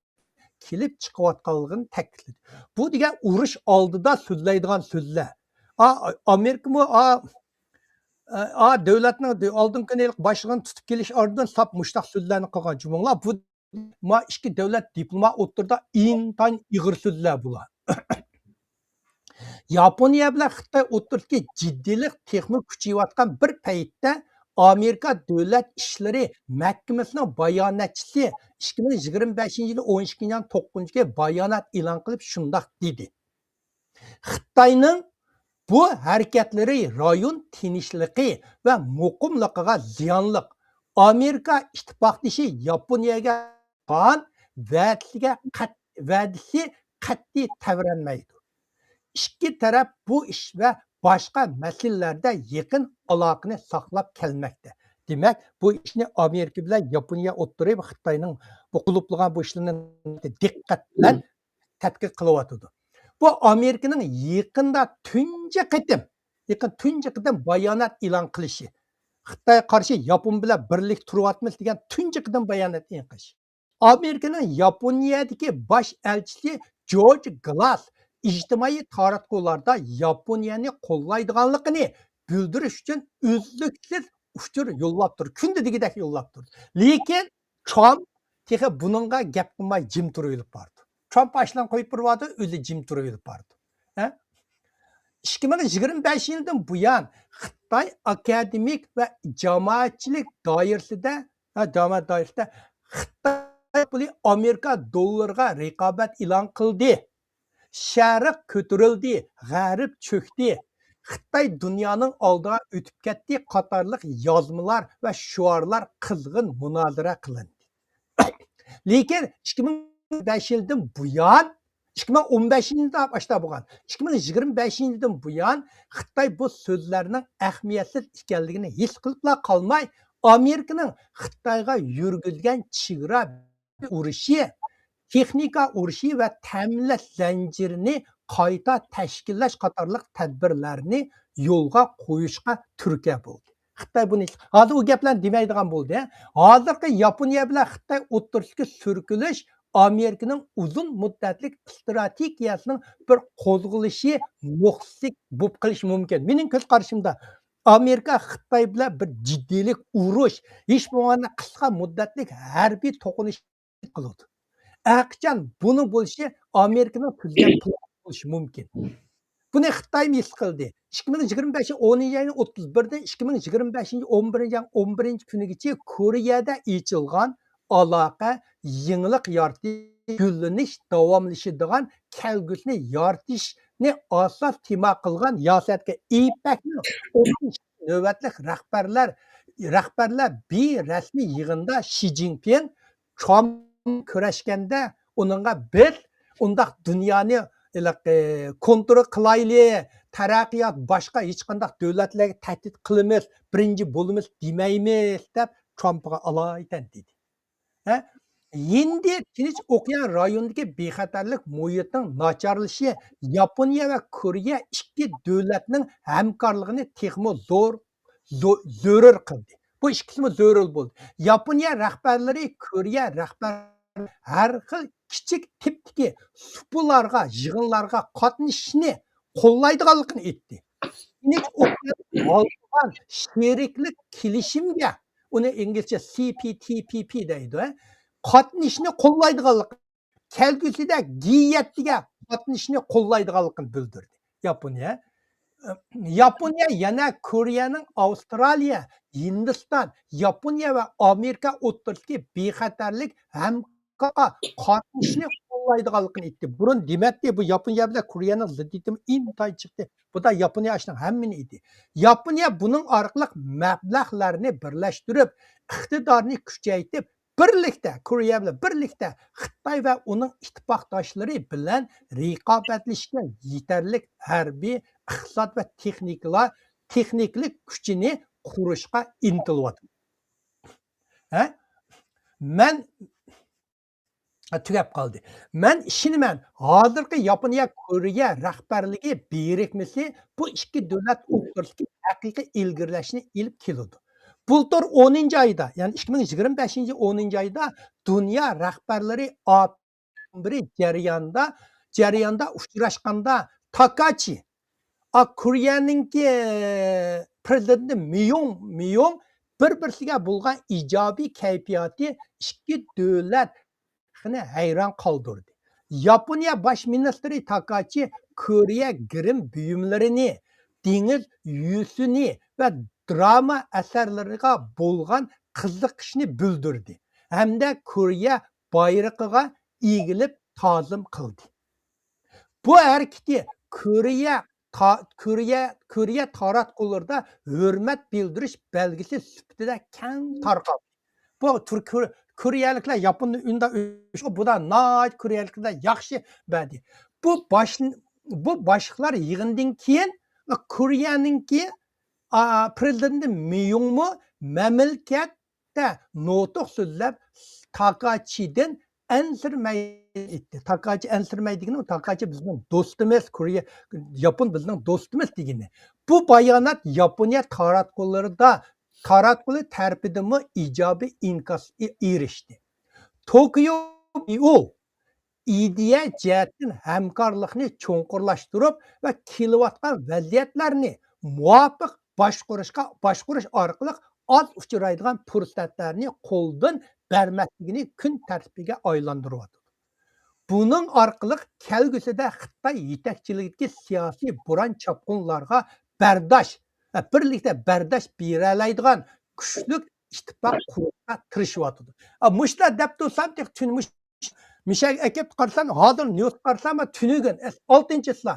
كېلىپ چىقىۋاتقانلىقىنى تەكىتلىدى. بۇ دېگەن ئۇرۇش ئالدىدا سۆزلەيدىغان سۆزلەر. ئا-، ئامېرىكىمۇ ئا-، ئا، دۆلەتنىڭ دۆ-، ئالدىنقى كۈنى باشلىقىنى تۇتۇپ كېلىش ئالدىدىن ساپ مۇشتاق سۆزلەرنى قىلغان جۇمۇڭلار. بۇ ما ئىككى دۆلەت دىپلومات ئوتتۇرىدا ئىنتايىن ئېغىر سۆزلەر بۇلار. ياپونىيە بىلەن خىتاي ئوتتۇرىسىدىكى جىددىيلىق تېخىمۇ كۈچىيىۋاتقان بىر پەيتتە، ئامېرىكا دۆلەت ئىشلىرى مەھكىمىسىنىڭ باياناتچىسى ئىككى مىڭ يىگىرمە بەشىنچى يىلى ئون ئىككىنچى ئاينىڭ توققۇزىنچى كۈنى بايانات ئېلان قىلىپ شۇنداق دېدى، خىتاينىڭ بۇ ھەرىكەتلىرى رايون تىنچلىقى ۋە مۇقىملىقىغا زىيانلىق. ئامېرىكا ئىتتىپاقدىشى ياپونىيەگە قىلغان ۋەدىسىگە قەت-، ۋەدىسى قەتئىي تەۋرەنمەيدۇ. ئىككى تەرەپ بۇ ئىش ۋە باشقا مەسىلىلەردە يېقىن ئالاقىنى ساقلاپ كەلمەكتە. دېمەك، بۇ ئىشنى ئامېرىكا بىلەن ياپونىيە ئوتتۇرى خىتاينىڭ بۇ قۇلۇپلىغان بۇ ئىشلىرىنى دىققەت بىلەن تەتقىق قىلىۋاتىدۇ. بۇ ئامېرىكىنىڭ يېقىندا تۇنجى قېتىم، يېقىن تۇنجى قېتىم بايانات ئېلان قىلىشى. خىتايغا قارشى ياپون بىلەن بىرلىكتە تۇرۇۋاتىمىز دېگەن تۇنجى قېتىم بايانات ئېلان قىلىش. ئامېرىكىنىڭ ياپونىيەدىكى باش ئەلچىسى جورج گلاس ئىجتىمائىي تاراتقۇلاردا ياپونىيەنى قوللايدىغانلىقىنى بىلدۈرۈش ئۈچۈن ئۈزلۈكسىز ئۇچۇر يوللاپ تۇرىدۇ. كۈندە دېگۈدەك يوللاپ تۇرىدۇ. لېكىن ترامپ تېخى بۇنىڭغا گەپ قىلماي جىم تۇرۇۋېلىپ بارىدۇ. ترامپ ئاشۇلارنى قويۇپ بېرىۋاتىدۇ، ئۆزى جىم تۇرۇۋېلىپ بارىدۇ. ھە؟ ئىككى مىڭ يىگىرمە بەشىنچى يىلدىن بۇيان خىتاي ئاكادېمىك ۋە جامائەتچىلىك دائىرىسىدە، ھە، جامائەت دائىرىسىدە خىتاي پۇلى ئامېرىكا دوللىرىغا رىقابەت ئېلان قىلدى. شەرق كۆتۈرۈلدى، غەرب چۆكتى. خىتاي دۇنيانىڭ ئالدىغا ئۆتۈپ كەتتى قاتارلىق يازمىلار ۋە شوئارلار قىزغىن مۇنازىرە قىلىندى. لېكىن ئىككى مىڭ بەش يىلدىن بۇيان، ئىككى مىڭ ئون بەشىنچى يىلدا باشتا بولغان، ئىككى مىڭ يىگىرمە بەشىنچى يىلدىن بۇيان خىتاي بۇ سۆزلەرنىڭ ئەھمىيەتسىز ئىكەنلىكىنى ھېس قىلىپلا قالماي، ئامېرىكىنىڭ خىتايغا يۈرگۈزگەن چېگرا ئۇرۇشى، تېخنىكا ئۇرۇشى ۋە تەمىنلەش زەنجىرىنى قايتا تەشكىللەش قاتارلىق تەدبىرلەرنى يولغا قويۇشقا تۈرتكە بولدى. خىتاي بۇنى ھازىر ئۇ گەپلەرنى دېمەيدىغان بولدى. ھازىرقى ياپونىيە بىلەن خىتاي ئوتتۇرىسىدىكى سۈركىلىش ئامېرىكىنىڭ ئۇزۇن مۇددەتلىك ئىستراتېگىيەسىنىڭ بىر قوزغىلىشى نۇقتىسى بولۇپ قېلىشى مۇمكىن. مېنىڭ كۆز قارىشىمدا، ئامېرىكا خىتاي بىلەن بىر جىددىيلىك ئۇرۇش، ھېچ بولمىغاندا قىسقا مۇددەتلىك ھەربىي توقۇنۇش قىلىدۇ. ئەقىچان بۇنىڭ بولۇشى ئامېرىكىنىڭ تۈزگەن پىلانى بولۇشى مۇمكىن. بۇنى خىتايمۇ ھېس قىلدى. ئىككى مىڭ يىگىرمە بەشىنچى ئونىنچى ئاينىڭ ئوتتۇز بىرىدىن ئىككى مىڭ يىگىرمە بەشىنچى ئون بىرىنچى ئاينىڭ ئون بىرىنچى كۈنىگىچە كورېيەدە ئېچىلغان ئالاقە، يېڭىلىق يارىتىش، گۈللىنىش، داۋاملىشىدىغان كەلگۈسىنى يارىتىشنى ئاساس تېما قىلغان ياسەتكە ئېپەكنىڭ ئون نۆۋەتلىك رەھبەرلەر، رەھبەرلەر بىرەسمىي يىغىندا شى جىنپىڭ ترامپ كۆرۈشكەندە ئۇنىڭغا بىز ئۇنداق دۇنيانى ھېلىقى كونترول قىلايلى، تەرەققىيات باشقا ھېچقانداق دۆلەتلەرگە تەھدىت قىلىمىز، بىرىنچى بولىمىز دېمەيمىز دەپ ترامپقا ئالايىتەن دېدى. ھە؟ ھىندى تىنچ ئوكيان رايونىدىكى بىخەتەرلىك مۇھىتىنىڭ ناچارلىشىشى ياپونىيە ۋە كورېيە ئىككى دۆلەتنىڭ ھەمكارلىقىنى تېخىمۇ زور، زو-، زۆرۈر قىلدى. بۇ ئىككىسىمۇ زۆرۈر بولدى. ياپونىيە رەھبەرلىرى كورېيە رەھبەر ھەر خىل كىچىك تىپتىكى سۇپىلارغا، يىغىنلارغا قاتنىشىشنى قوللايدىغانلىقىنى ئېيتتى. تىنچ ئوكيان ھالقىغان شېرىكلىك كېلىشىمگە بۇنى ئىنگلىزچە سى پى تى پى پى دەيدۇ، قاتنىشىشنى قوللايدىغانلىقى، كەلگۈسىدە جى يەتتىگە قاتنىشىشنى قوللايدىغانلىقىنى بىلدۈردى ياپونىيە. ياپونىيە يەنە كورېيەنىڭ ئاۋسترالىيە، ھىندىستان، ياپونىيە ۋە ئامېرىكا ئوتتۇرىسىدىكى بىخەتەرلىك ھەمكارلىققا قاتنىشىشنى قوللايدىغانلىقىنى ئېيتتى. بۇرۇن دېمەتتى، بۇ ياپونىيە بىلەن كورېيەنىڭ زىددىيىتىمۇ ئىنتايىن چىقتى. بۇ دا ياپونىيە ئاشۇنىڭ ھەممىنى ئېيتتى. ياپونىيە بۇنىڭ ئارقىلىق مەبلەغلەرنى بىرلەشتۈرۈپ، ئىقتىدارنى كۈچەيتىپ، بىرلىكتە، كورېيە بىلەن بىرلىكتە خىتاي ۋە ئۇنىڭ ئىتتىپاقداشلىرى بىلەن رىقابەتلىشىشكە يېتەرلىك ھەربىي، ئىقتىساد ۋە تېخنىكىلار، تېخنىكىلىق كۈچىنى قۇرۇشقا ئىنتىلىۋاتىدۇ. ھە؟ مەن، ھە، تۈگەپ قالدى. مەن ئىشىنىمەن، ھازىرقى ياپونىيە كورېيە رەھبەرلىكى بىرىكمىسى بۇ ئىككى دۆلەت ئوتتۇرىسىدىكى ھەقىقىي ئىلگىرىلەشنى ئېلىپ كېلىدۇ. بۇلتۇر ئونىنچى ئايدا، يەنى ئىككى مىڭ يىگىرمە بەشىنچى ئونىنچى ئايدا دۇنيا رەھبەرلىرى بىرى جەرياندا، جەرياندا ئۇچراشقاندا تاكاچى، ئا، كورېيەنىڭكى پرېزىدېنتى مىيۇڭ، مىيۇڭ بىر-بىرسىگە بولغان ئىجابىي كەيپىياتى ئىككى دۆلەت خەلقىنى ھەيران قالدۇردى. ياپونىيە باش مىنىستىرى تاكاچى كورېيە گىرىم بۇيۇملىرىنى، دېڭىز يۈسۈنى ۋە دراما ئەسەرلىرىغا بولغان قىزىقىشنى بىلدۈردى ھەمدە كورېيە بايرىقىغا ئېگىلىپ تازىم قىلدى. بۇ ھەرىكىتى كورېيە تا-، كورېيە، كورېيە تاراتقۇلىرىدا ھۆرمەت بىلدۈرۈش بەلگىسى سۈپىتىدە كەڭ تارقالدى. بۇ تۈر-، كور-، كورېيەلىكلەر ياپوننى ئۇنداق ئۆچ-، بۇ دا ناھايىتى كورېيەلىكلەر ياخشى بەردى. بۇ باش-، بۇ باشلىقلار يىغىنىدىن كېيىن كورېيەنىڭكى، ئا، پرېزىدېنتى مىيۇڭمۇ مەملىكەتتە نۇتۇق سۆزلەپ، تاكاچىدىن ئەنسىرىمەي ئېيتتى. تاكاچى ئەنسىرىمەي دېگىنى، تاكاچى بىزنىڭ دوستىمىز، كورېيە، ياپون بىزنىڭ دوستىمىز دېگىنى. بۇ بايانات ياپونىيە تاراتقۇلىرىدا، تاراتقۇلى تەرىپىدىنمۇ ئىجابىي ئىنكاس ئېرىشتى. توكيو مىئۇ ئىدىيە جەھەتتىن ھەمكارلىقنى چوڭقۇرلاشتۇرۇپ ۋە كېلىۋاتقان ۋەزىيەتلەرنى مۇۋاپىق باشقۇرۇشقا، باشقۇرۇش ئارقىلىق ئاز ئۇچرايدىغان پۇرسەتلەرنى قولدىن بەرمەسلىكىنى كۈن تەرتىپىگە ئايلاندۇرۇۋاتىدۇ. بۇنىڭ ئارقىلىق كەلگۈسىدە خىتاي يېتەكچىلىكىدىكى سىياسىي بوران چاپقۇنلارغا بەرداش، بىرلىكتە بەرداش بېرەلەيدىغان كۈچلۈك ئىتتىپاق قۇرۇشقا تىرىشىۋاتىدۇ. ئا، مۇشۇلار دەپ تۇرسام، تېخى تۈنۈگۈن مىشەگە ئەكەپ قارىسام، ھازىر نيۇسقا قارىسام، تۈنۈگۈن، ئالتىنچى چىسلا.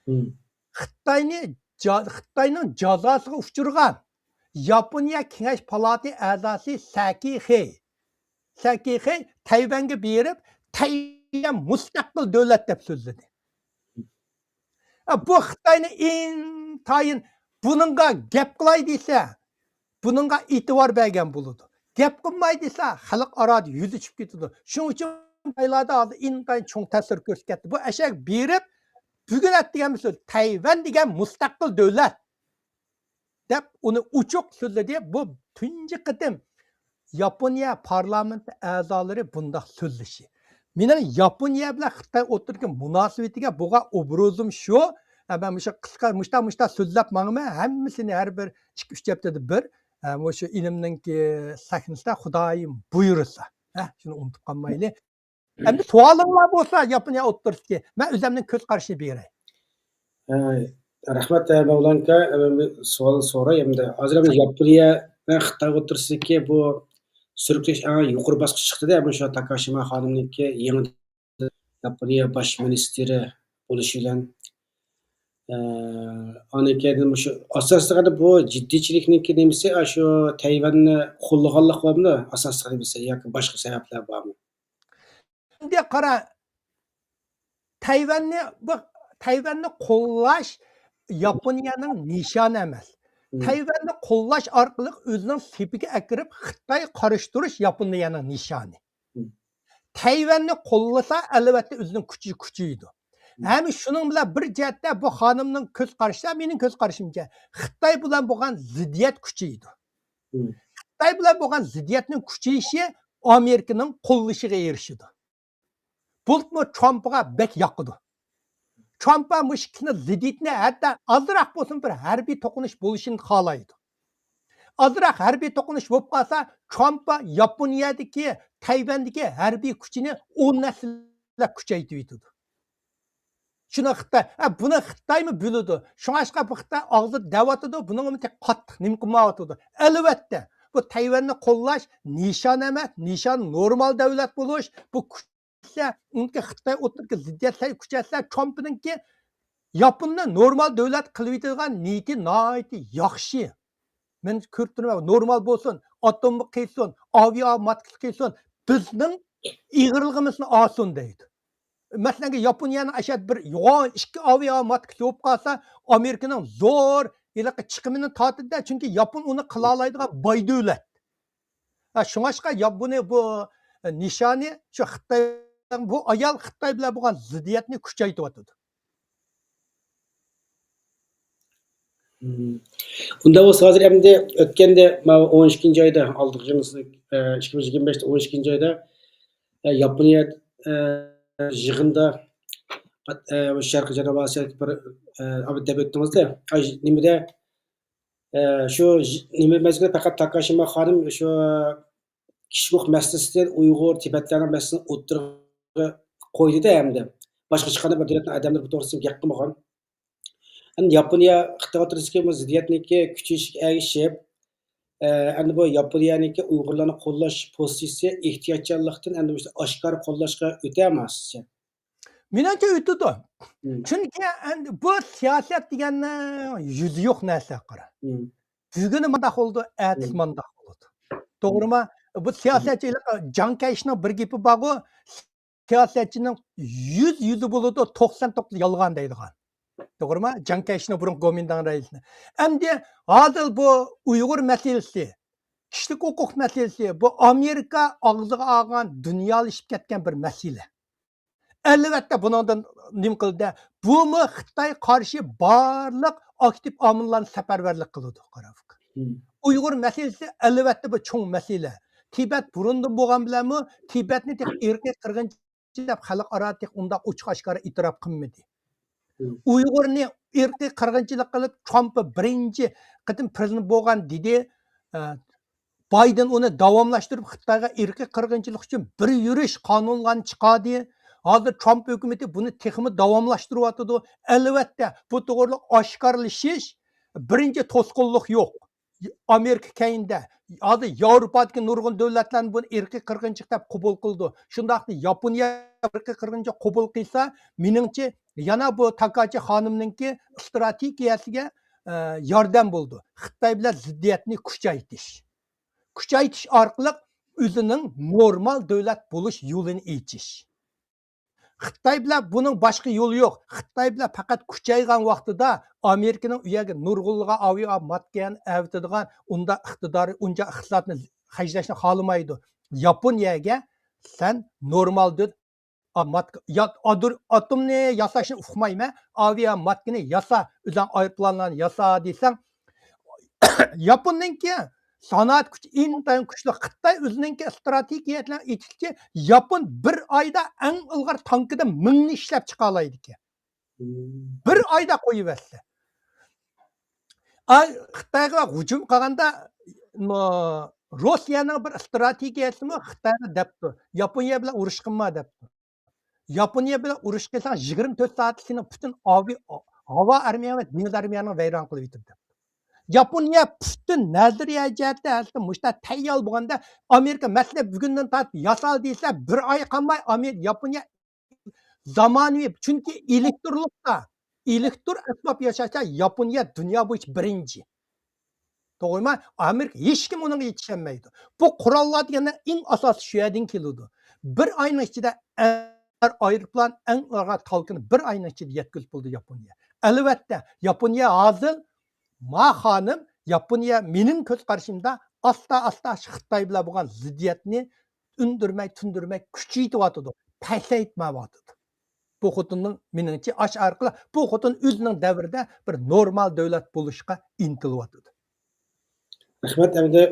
مم. خىتاينى جا-، خىتاينىڭ جازاسىغا ئۇچرىغان ياپونىيە كېڭەش پالاتى ئەزاسى سەكى خېي، سەكى خېي تەيۋەنگە بېرىپ، تەيۋەن مۇستەقىل دۆلەت دەپ سۆزلىدى. ئا، بۇ خىتاينى ئىنتايىن بۇنىڭغا گەپ قىلاي دېسە، بۇنىڭغا ئېتىبار بەرگەن بولىدۇ. گەپ قىلماي دېسە، خەلق ئارادا يۈز ئېچىپ كېتىدۇ. شۇنىڭ ئۈچۈن خىتايلاردا ھازىر ئىنتايىن چوڭ تەسىر كۆرسىتىپ كەتتى. بۇ ئەشەگە بېرىپ، بۈگۈن ئەتىگەن مىسال، تەيۋەن دېگەن مۇستەقىل دۆلەت دەپ ئۇنى ئوچۇق سۆزلىدى. بۇ تۇنجى قېتىم ياپونىيە پارلامېنت ئەزالىرى بۇنداق سۆزلىشى. مېنىڭ ياپونىيە بىلەن خىتاي ئوتتۇرىدىكى مۇناسىۋىتىگە بولغان ئوبرازىم شۇ. ھە، مەن مۇشۇ قىسقا، مۇشتا، مۇشتا سۆزلەپ ماڭىمەن. ھەممىسىنى ھەر بىر ئىككى، ئۈچ ھەپتىدە بىر، ھە، مۇشۇ ئىنىمنىڭكى سەھنىسىدە خۇدايىم بۇيرۇسا. ھە، شۇنى ئۇنتۇپ قالمايلى. ئەمدى سوئالىڭلار بولسا ياپونىيە ئوتتۇرىسىدىكى، مەن ئۆزۈمنىڭ كۆز قارىشىنى بېرەي. ئە، رەھمەت، ئە، مەۋلانكا. ئە، مەن بىر سوئال سوراي ئەمدى. ھازىر ئەمدى ياپونىيە بىلەن خىتاي ئوتتۇرىسىدىكى بۇ سۈرۈكلىشىش ئەڭ يۇقىرى باسقۇچقا چىقتى-دە، مۇشۇ تاكاشىما خانىمنىڭكى يېڭى ياپونىيە باش مىنىستىرى بولۇشى بىلەن. ئە، ئاندىن كېيىن مۇشۇ ئاساسلىقى بۇ جىددىيچىلىكنىڭكى نېمىسى، ئاشۇ تەيۋەننى قوللىغانلىق بارمۇ؟ ئاساسلىقى نېمىسى ياكى باشقا سەۋەبلەر بارمۇ؟ ئەمدى قارا، تەيۋەننى، بۇ تەيۋەننى قوللاش ياپونىيەنىڭ نىشانى ئەمەس. مم. تەيۋەننى قوللاش ئارقىلىق ئۆزىنىڭ سېپىگە ئەكىرىپ، خىتايغا قارشى تۇرۇش ياپونىيەنىڭ نىشانى. مم. تەيۋەننى قوللىسا، ئەلۋەتتە ئۆزىنىڭ كۈچى كۈچىيىدۇ. مم. ھەم شۇنىڭ بىلەن بىر جەھەتتە بۇ خانىمنىڭ كۆز قارىشى، مېنىڭ كۆز قارىشىمچە، خىتاي بىلەن بولغان زىددىيەت كۈچىيىدۇ. مم. خىتاي بىلەن بولغان زىددىيەتنىڭ كۈچىيىشى ئامېرىكىنىڭ قوللىشىغا ئېرىشىدۇ. بولۇپمۇ ترامپقا بەك ياقىدۇ. ترامپ مۇشۇ ئىككىنى زىددىيىتىنى ھەتتا ئازراق بولسۇن بىر ھەربىي توقۇنۇش بولۇشىنى خالايدۇ. ئازراق ھەربىي توقۇنۇش بولۇپ قالسا، ترامپ ياپونىيەدىكى، تەيۋەندىكى ھەربىي كۈچىنى ئون ھەسسىلەپ كۈچەيتىۋېتىدۇ. شۇنى خىتاي، ھە، بۇنى خىتايمۇ بىلىدۇ. شۇڭلاشقا بۇ خىتاي ئاغزىدا دەۋاتىدۇ، بۇنىڭغا تېخى قاتتىق نېمە قىلمايۋاتىدۇ. ئەلۋەتتە، بۇ تەيۋەننى قوللاش نىشان ئەمەس، نىشان نورمال دۆلەت بولۇش، بۇ كۈچلەر، ئۇنىڭكى خىتاي ئوتتۇرىدىكى زىددىيەتلەر كۈچەيسە، ترامپنىڭكى ياپوننى نورمال دۆلەت قىلىۋېتىدىغان نىيىتى ناھايىتى ياخشى. مەن كۆرۈپ تۇرىمەن، نورمال بولسۇن، ئاتوم قىلسۇن، ئاۋىئا ماتكىسى قىلسۇن، بىزنىڭ ئېغىرلىقىمىزنى ئالسۇن دەيدۇ. مەسىلەن، ياپونىيەنىڭ ئەشەددىي بىر يوغان ئىككى ئاۋىئا ماتكىسى بولۇپ قالسا، ئامېرىكىنىڭ زور ھېلىقى چىقىمىنى تارتىدۇ، چۈنكى ياپون ئۇنى قىلالايدىغان باي دۆلەت. ھە، شۇڭلاشقا ياپونىيە بۇ نىشانى شۇ خىتاي، بۇ ئايال خىتاي بىلەن بولغان زىددىيەتنى كۈچەيتىۋاتىدۇ. مم. ئۇنداق بولسا، ھازىر ئەمدى ئۆتكەندە، ماۋۇ ئون ئىككىنچى ئايدا، ئالدىنقى يىل، ئىككى مىڭ يىگىرمە بەشتە، ئون ئىككىنچى ئايدا، ئە، ياپونىيە، ئە، يىغىندا، ئە، شەرقىي جەنۇب ئاسىيادىكى بىر، ئە، دەپ ئۆتتىڭىزدە، ئاي، نېمىدە، ئە، شۇ نېمە مەزگىلدە پەقەت تاكاشىما خانىم شۇ كىشى ھوقۇق مەسىلىسىدىن، ئۇيغۇر، تىبەتلەرنىڭ مەسىلىسىنى ئوتتۇرىغا قويدى-دە، ئەمدى باشقا ھېچقانداق بىر دۆلەتنىڭ ئادەملىرى بۇ توغرىسىدا گەپ قىلمىغان. ئەمدى ياپونىيە خىتاي ئوتتۇرىسىدىكى بۇ زىددىيەتنىڭكى كۈچىيىشىگە ئەگىشىپ، ئە، ئەمدى بۇ ياپونىيەنىڭكى ئۇيغۇرلارنى قوللاش پوزىتسىيىسى ئېھتىياتچانلىقتىن ئەمدى مۇشۇ ئاشكارا قوللاشقا ئۆتەمۇ سىزچە؟ مېنىڭچە ئۆتىدۇ. مم. چۈنكى ئەمدى بۇ سىياسەت دېگەننىڭ يۈزى يوق نەرسە، قارا. مم. بۈگۈنى مانداق بولىدۇ، ئەتىسى مم. مانداق بولىدۇ. توغرىمۇ؟ بۇ سىياسەتچى، جاڭ كەيشىنىڭ بىر گېپى بارغۇ، سىياسەتچىنىڭ يۈز يۈزى بولىدۇ، توقسان توققۇز يالغان دەيدىغان. توغرىمۇ؟ جاڭ كەيشىنىڭ بۇرۇنقى گومىنداڭ رەئىسىنى. ئەمدى ھازىر بۇ ئۇيغۇر مەسىلىسى، كىشىلىك ھوقۇق مەسىلىسى، بۇ ئامېرىكا ئاغزىغا ئالغان، دۇنيالىشىپ كەتكەن بىر مەسىلە. ئەلۋەتتە، بۇنىڭدىن نېمە قىلدى؟ بۇمۇ خىتاي قارشى بارلىق ئاكتىپ ئامىللارنى سەپەرۋەرلىك قىلىدۇ، قارا ئۇكا. مم. ئۇيغۇر مەسىلىسى، ئەلۋەتتە، بۇ چوڭ مەسىلە. تىبەت بۇرۇندىن بولغان بىلەنمۇ تىبەتنى تېخى ئىرقىي قىرغىنچىلىق دەپ خەلقئارا تېخى ئۇنداق ئوچۇق ئاشكارا ئېتىراپ قىلمىدى. مم. ئۇيغۇرنى ئىرقىي قىرغىنچىلىق قىلىپ، ترامپ بىرىنچى قېتىم پرېزىدېنت بولغان دېدى. ئە، بايدېن ئۇنى داۋاملاشتۇرۇپ، خىتايغا ئىرقىي قىرغىنچىلىق ئۈچۈن بىر يۈرۈش قانۇنلارنى چىقاردى. ھازىر ترامپ ھۆكۈمىتى بۇنى تېخىمۇ داۋاملاشتۇرۇۋاتىدۇ. ئەلۋەتتە، بۇ توغرىلىق ئاشكارىلىشىش بىرىنچى توسقۇنلۇق يوق. ئامېرىكا كەينىدە، ھازىر ياۋروپادىكى نۇرغۇن دۆلەتلەرمۇ بۇنى ئىرقىي قىرغىنچىلىق دەپ قوبۇل قىلىدۇ. شۇنداقلا ياپونىيە ئىرقىي قىرغىنچىلىق قوبۇل قىلسا، مېنىڭچە، يەنە بۇ تاكاچى خانىمنىڭكى ئىستراتېگىيەسىگە، ئە، ياردەم بولىدۇ. خىتاي بىلەن زىددىيەتنى كۈچەيتىش. كۈچەيتىش ئارقىلىق ئۆزىنىڭ نورمال دۆلەت بولۇش يولىنى ئېچىش. خىتاي بىلەن بۇنىڭ باشقا يولى يوق. خىتاي بىلەن پەقەت كۈچەيگەن ۋاقتىدا ئامېرىكىنىڭ ئۇ يەرگە نۇرغۇنلىغان ئاۋىئا ماتكىيەنى ئەۋېتىدىغان ئۇنداق ئىقتىدارى، ئۇنچە ئىقتىسادنى خەجلەشنى خالىمايدۇ. ياپونىيەگە سەن نورمال دۆ-، ئا، ماتكا-، يا-، ئادۇر-، ئاتومنى ياساشنى ئۇقمايمەن، ئاۋىئا ماتكىنى ياسا، ئۆزۈڭ ئايروپىلانلارنى ياسا دېسەڭ، ياپوننىڭكى سانائەت كۈچى ئىنتايىن كۈچلۈك. خىتاي ئۆزىنىڭكى ئىستراتېگىيەلەرنى ئېيتىشىچە، ياپون بىر ئايدا ئەڭ ئىلغار تانكىدىن مىڭنى ئىشلەپ چىقالايدىكەن. بىر ئايدا قويۇۋەتسە. ئاي، خىتايغا ھۇجۇم قىلغاندا، مو-، روسىيەنىڭ بىر ئىستراتېگىيەسىمۇ خىتايغا دەپتۇ، ياپونىيە بىلەن ئۇرۇش قىلما دەپتۇ. ياپونىيە بىلەن ئۇرۇش قىلساڭ، يىگىرمە تۆت سائەتتە سېنىڭ پۈتۈن ئاۋىئا-، ھاۋا ئارمىيەڭ ۋە دېڭىز ئارمىيەڭنى ۋەيران قىلىۋېتىدۇ دەپتۇ. ياپونىيە پۈتۈن نەزەرىيە جەھەتتە ھەتتا مۇشۇنداق تەييار بولغاندا، ئامېرىكا مەسىلە بۈگۈندىن تارتىپ ياسال دېسە، بىر ئاي قالماي ئامېرىكا، ياپونىيە زامانىۋى، چۈنكى ئېلېكترلۇقتا، ئېلېكتر ئەسۋاب ياساشتا ياپونىيە دۇنيا بويىچە بىرىنچى. توغرىمۇ؟ ئامېرىكا، ھېچكىم ئۇنىڭغا يېتىشەلمەيدۇ. بۇ قوراللار دېگەننىڭ ئەڭ ئاساسى شۇ يەردىن كېلىدۇ. بىر ئاينىڭ ئىچىدە ئەر ئايروپىلان ئەڭ ئىلغار تانكىنى بىر ئاينىڭ ئىچىدە يەتكۈزۈپ بولدى ياپونىيە. ئەلۋەتتە، ياپونىيە ھازىر، ما خانىم، ياپونىيە مېنىڭ كۆز قارىشىمدا ئاستا-ئاستا خىتاي بىلەن بولغان زىددىيەتنى ئۈندۈرمەي، تىندۇرماي كۈچىيتىۋاتىدۇ، پەسەيتمەيۋاتىدۇ. بۇ خوتۇننىڭ، مېنىڭچە، ئاش ئارقىلىق بۇ خوتۇن ئۆزىنىڭ دەۋرىدە بىر نورمال دۆلەت بولۇشقا ئىنتىلىۋاتىدۇ. رەھمەت. ئەمدى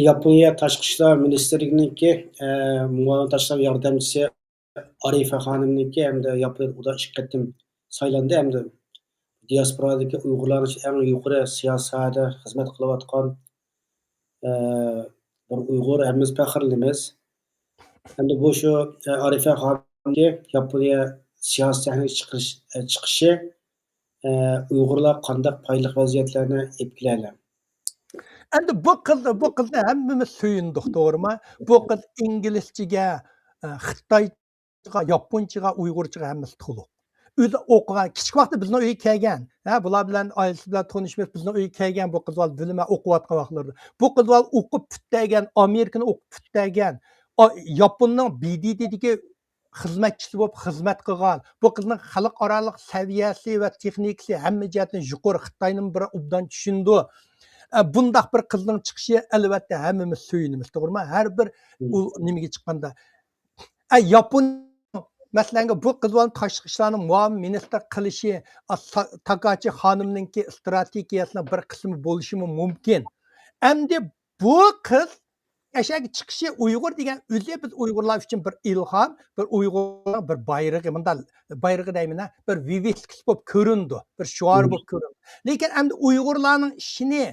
ياپونىيە تاشقى ئىشلار مىنىستىرلىكىنىڭكى، ئە، مۇئاۋىن تاشقى ئىشلار ياردەمچىسى ئارىفە خانىمنىڭكى ھەمدە ياپونىيەدە ئۇدا ئىككى قېتىم سايلاندى، ھەمدە دىياسپورادىكى ئۇيغۇرلارنىڭ ئەڭ يۇقىرى سىياسىي ساھەدە خىزمەت قىلىۋاتقان، ئە، بىر ئۇيغۇر، ھەممىمىز پەخىرلىنىمىز. ئەمدى بۇ شۇ، ئە، ئارىفە خانىمنىڭ ياپونىيە سىياسىي سەھنىگە چىقىرىش، ئە، چىقىشى، ئە، ئۇيغۇرلار قانداق پايدىلىق ۋەزىيەتلەرنى ئېلىپ كېلەلەر؟ ئەمدى بۇ قىز، بۇ قىزنى ھەممىمىز سۆيۈندۇق، توغرىمۇ؟ بۇ قىز ئىنگلىزچىگە، ئە، خىتاي ياپونچىغا، ئۇيغۇرچىغا ھەممىسى تولۇق. ئۆزى ئوقۇغان، كىچىك ۋاقتى بىزنىڭ ئۆيگە كەلگەن. ھە، بۇلار بىلەن ئائىلىسى بىلەن تونۇشمىز، بىزنىڭ ئۆيگە كەلگەن بۇ قىز بالا بىلىمەن ئوقۇۋاتقان ۋاقىتلىرىدا. بۇ قىز بالا ئوقۇپ پۈتتەرگەن، ئامېرىكىنى ئوقۇپ پۈتتەرگەن، ئا-، ياپوننىڭ بى دى دىدىكى خىزمەتچىسى بولۇپ خىزمەت قىلغان. بۇ قىزنىڭ خەلقئارالىق سەۋىيەسى ۋە تېخنىكىسى ھەممە جەھەتتىن يۇقىرى، خىتاينىمۇ بىر ئوبدان چۈشىنىدۇ. ئە، بۇنداق بىر قىزنىڭ چىقىشى ئەلۋەتتە ھەممىمىز سۆيۈنىمىز، توغرىمۇ؟ ھەر بىر مم. ئۇ نېمىگە چىققاندا. ئە، ياپون، مەسىلەن، بۇ قىز بالىنى تاشقى ئىشلارنىڭ مۇئاۋىن مىنىستىر قىلىشى، ئا، سا-، تاكاچى خانىمنىڭكى ئىستراتېگىيەسىنىڭ بىر قىسمى بولۇشىمۇ مۇمكىن. ئەمدى بۇ قىز ئەشەگە چىقىشى ئۇيغۇر دېگەن ئۆزى بىز ئۇيغۇرلار ئۈچۈن بىر ئىلھام، بىر ئۇيغۇرنىڭ بىر بايرىقى، مۇنداق بايرىقى دەيمەن، بىر ۋىۋىسكىسى بولۇپ كۆرۈندى، بىر شوئار مم. بولۇپ كۆرۈندى. لېكىن ئەمدى ئۇيغۇرلارنىڭ ئىشىنى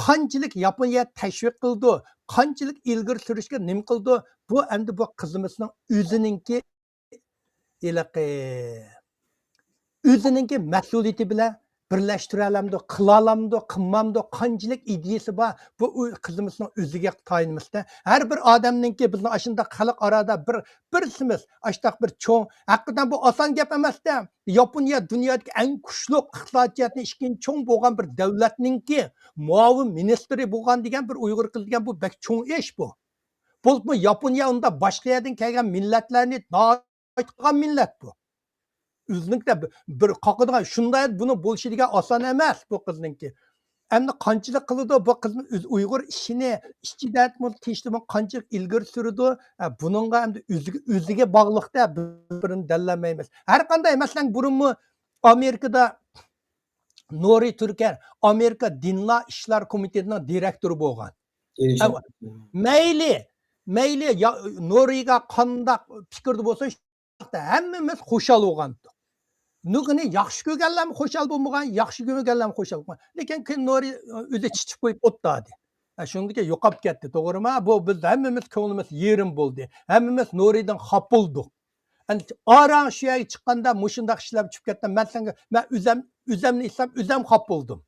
قانچىلىك ياپونىيە تەشۋىق قىلىدۇ، قانچىلىك ئىلگىرى سۈرۈشكە نېمە قىلىدۇ، بۇ ئەمدى بۇ قىزىمىزنىڭ ئۆزىنىڭكى ھېلىقى ئۆزىنىڭكى مەسئۇلىيىتى بىلەن بىرلەشتۈرەلەمدۇ، قىلالامدۇ، قىلمامدۇ، قانچىلىك ئىدىيىسى بار، بۇ ئۇ قىزىمىزنىڭ ئۆزىگە تايىنىمىز-دە. ھەر بىر ئادەمنىڭكى بىزنىڭ ئاشۇنداق خەلقئارادا بىر، بىرسىمىز، ئاشۇنداق بىر چوڭ، ھەقىقەتەن بۇ ئاسان گەپ ئەمەس-دە. ياپونىيە دۇنيادىكى ئەڭ كۈچلۈك، ئىقتىساد جەھەتتىن ئىككىنچى چوڭ بولغان بىر دۆلەتنىڭكى مۇئاۋىن مىنىستىرى بولغان دېگەن بىر ئۇيغۇر قىز دېگەن بۇ بەك چوڭ ئىش بۇ. بولۇپمۇ ياپونىيە ئۇنداق باشقا يەردىن كەلگەن مىللەتلەرنى ناھايىتى قىلغان مىللەت بۇ. ئۆزىنىڭكىدە بىر، بىر قاقىدىغان، شۇنداق بۇنىڭ بولۇشى دېگەن ئاسان ئەمەس بۇ قىزنىڭكى. ئەمدى قانچىلىك قىلىدۇ بۇ قىزنى ئۆز ئۇيغۇر ئىشىنى ئىچىدە تىنچلىقىمۇ قانچىلىك ئىلگىرى سۈرىدۇ؟ ھە، بۇنىڭغا ئەمدى ئۆزىگە، ئۆزىگە باغلىق-دە، بىر-، بىرىنى دەللەلمەيمىز. ھەر قانداق، مەسىلەن، بۇرۇنمۇ ئامېرىكىدا نورى تۈركەر ئامېرىكا دىنلار ئىشلار كومىتېتىنىڭ دىرېكتورى بولغان. ئە، مەيلى، مەيلى، يا-، نورىغا قانداق پىكىردە بولسۇن، ھەممىمىز خۇشال بولغانتۇق. نۇرغۇنى ياخشى كۆرگەنلەرمۇ خۇشال بولمىغان، ياخشى كۆرگەنلەرمۇ خۇشال بولغان. لېكىن كېيىن نورى ئۆزى چېچىپ قويۇپ ئولتۇردى. ھە، شۇندىكى يوقاپ كەتتى، توغرىمۇ؟ بۇ بىز ھەممىمىز كۆڭلىمىز يېرىم بولدى. ھەممىمىز نورىدىن خاپا بولدۇق. ئەمدى ئاراڭ شۇ يەرگە چىققاندا مۇشۇنداق ئىشلار چۈشۈپ كەتتى. مەن سەنگە، مەن ئۆزەم، ئۆزەمنى ئېيتسام، ئۆزەم خاپا بولدۇم.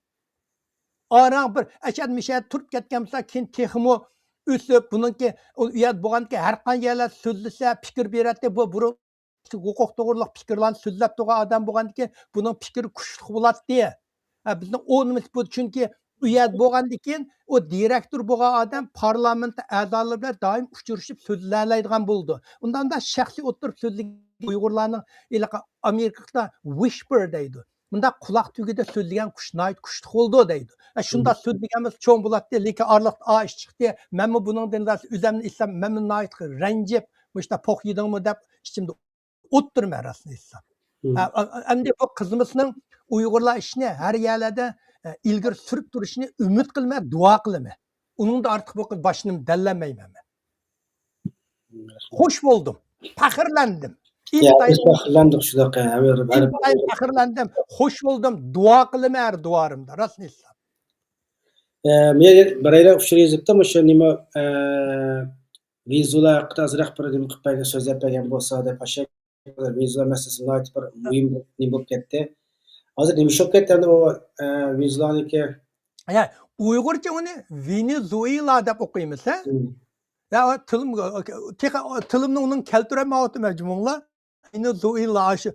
ئاراڭ بىر ئەشەد مىشەد تۇرۇپ كەتكەن بولسا، كېيىن تېخىمۇ ئۆسۈپ، بۇنىڭكى ئۇ يەردە بولغاندىكىن ھەر قانداق يەرلەر سۆزلىسە، پىكىر بېرەتتى. بۇ بۇرۇن ھوقۇق توغرۇلۇق پىكىرلارنى سۆزلەپ تۇرغان ئادەم بولغاندىكىن، بۇنىڭ پىكرى كۈچلۈك بولاتتى. ھە، بىزنىڭ ئورنىمىز بۇ، چۈنكى ئۇ يەردە بولغاندىكىن، ئۇ دىرېكتور بولغان ئادەم پارلامېنت ئەزالىرى بىلەن دائىم ئۇچرىشىپ سۆزلەيدىغان بولىدۇ. ئۇنداق شەخسىي ئولتۇرۇپ سۆزلىگەن ئۇيغۇرلارنىڭ ھېلىقى ئامېرىكىلىقلار ۋىشپېر دەيدۇ. مۇنداق قۇلاق تۈۋىدە سۆزلىگەن قۇش ناھايىتى كۈچلۈك بولىدۇ دەيدۇ. ھە، شۇنداق سۆزلىگەن بولسا چوڭ بولاتتى، لېكىن ئارىلىقتا ئا ئىش چىقتى. مەنمۇ بۇنىڭدىن راست ئۆزەمنى ئېيتسام، مەنمۇ ناھايىتى رەنجىپ، مۇشۇنداق پوق يېدىڭمۇ دەپ ئىچىمدە ئوتتۇرىمەن راستىنى ئېيتسام. ھە، ئا-، ئا-، ئەمدى بۇ قىزىمىزنىڭ ئۇيغۇرلار ئىشىنى ھەر يەرلەردە، ئە، ئىلگىرى سۈرۈپ تۇرۇشىنى ئۈمىد قىلىمەن، دۇئا قىلىمەن. ئۇنىڭدىن ئارتۇق بۇ قىز باشىنى دەللەلمەيمەن مەن. خوش بولدۇم، پەخىرلەندىم. يا، بىز پەخىرلەندۇق شۇنداق، ھە، ھەر، ھەر، ئىنتايىن پەخىرلەندىم، خوش بولدۇم، دۇئا قىلىمەن ھەر دۇئالىرىمدا، راستىنى ئېيتسام. ئە، مېنىڭ بىرەيلەن ئۇچۇر يېزىپتۇ، مۇشۇ نېمە، ئە، ۋېنېزۇېلا ھەققىدە ئازراق بىر نېمە قىلىپ بەرگەن، سۆزلەپ بەرگەن بولسا دەپ، ئاشۇ ۋېنېزۇېلا مەسىلىسى ناھايىتى بىر مۇھىم بىر نېمە بولۇپ كەتتى. ھازىر نېمە ئىش بولۇپ كەتتى ئەمدى ئۇ، ئە، ۋېنېزۇېلانىڭكى؟ يا، ئۇيغۇرچە ئۇنى ۋېنېزۇېلا دەپ ئوقۇيمىز، ھە؟ مم. يا، تىلىم، تېخى تىلىمنى ئۇنىڭ كەلتۈرەلمەيۋاتىمەن جۇمۇڭلار. ۋېنېزۇېلا ئاشۇ.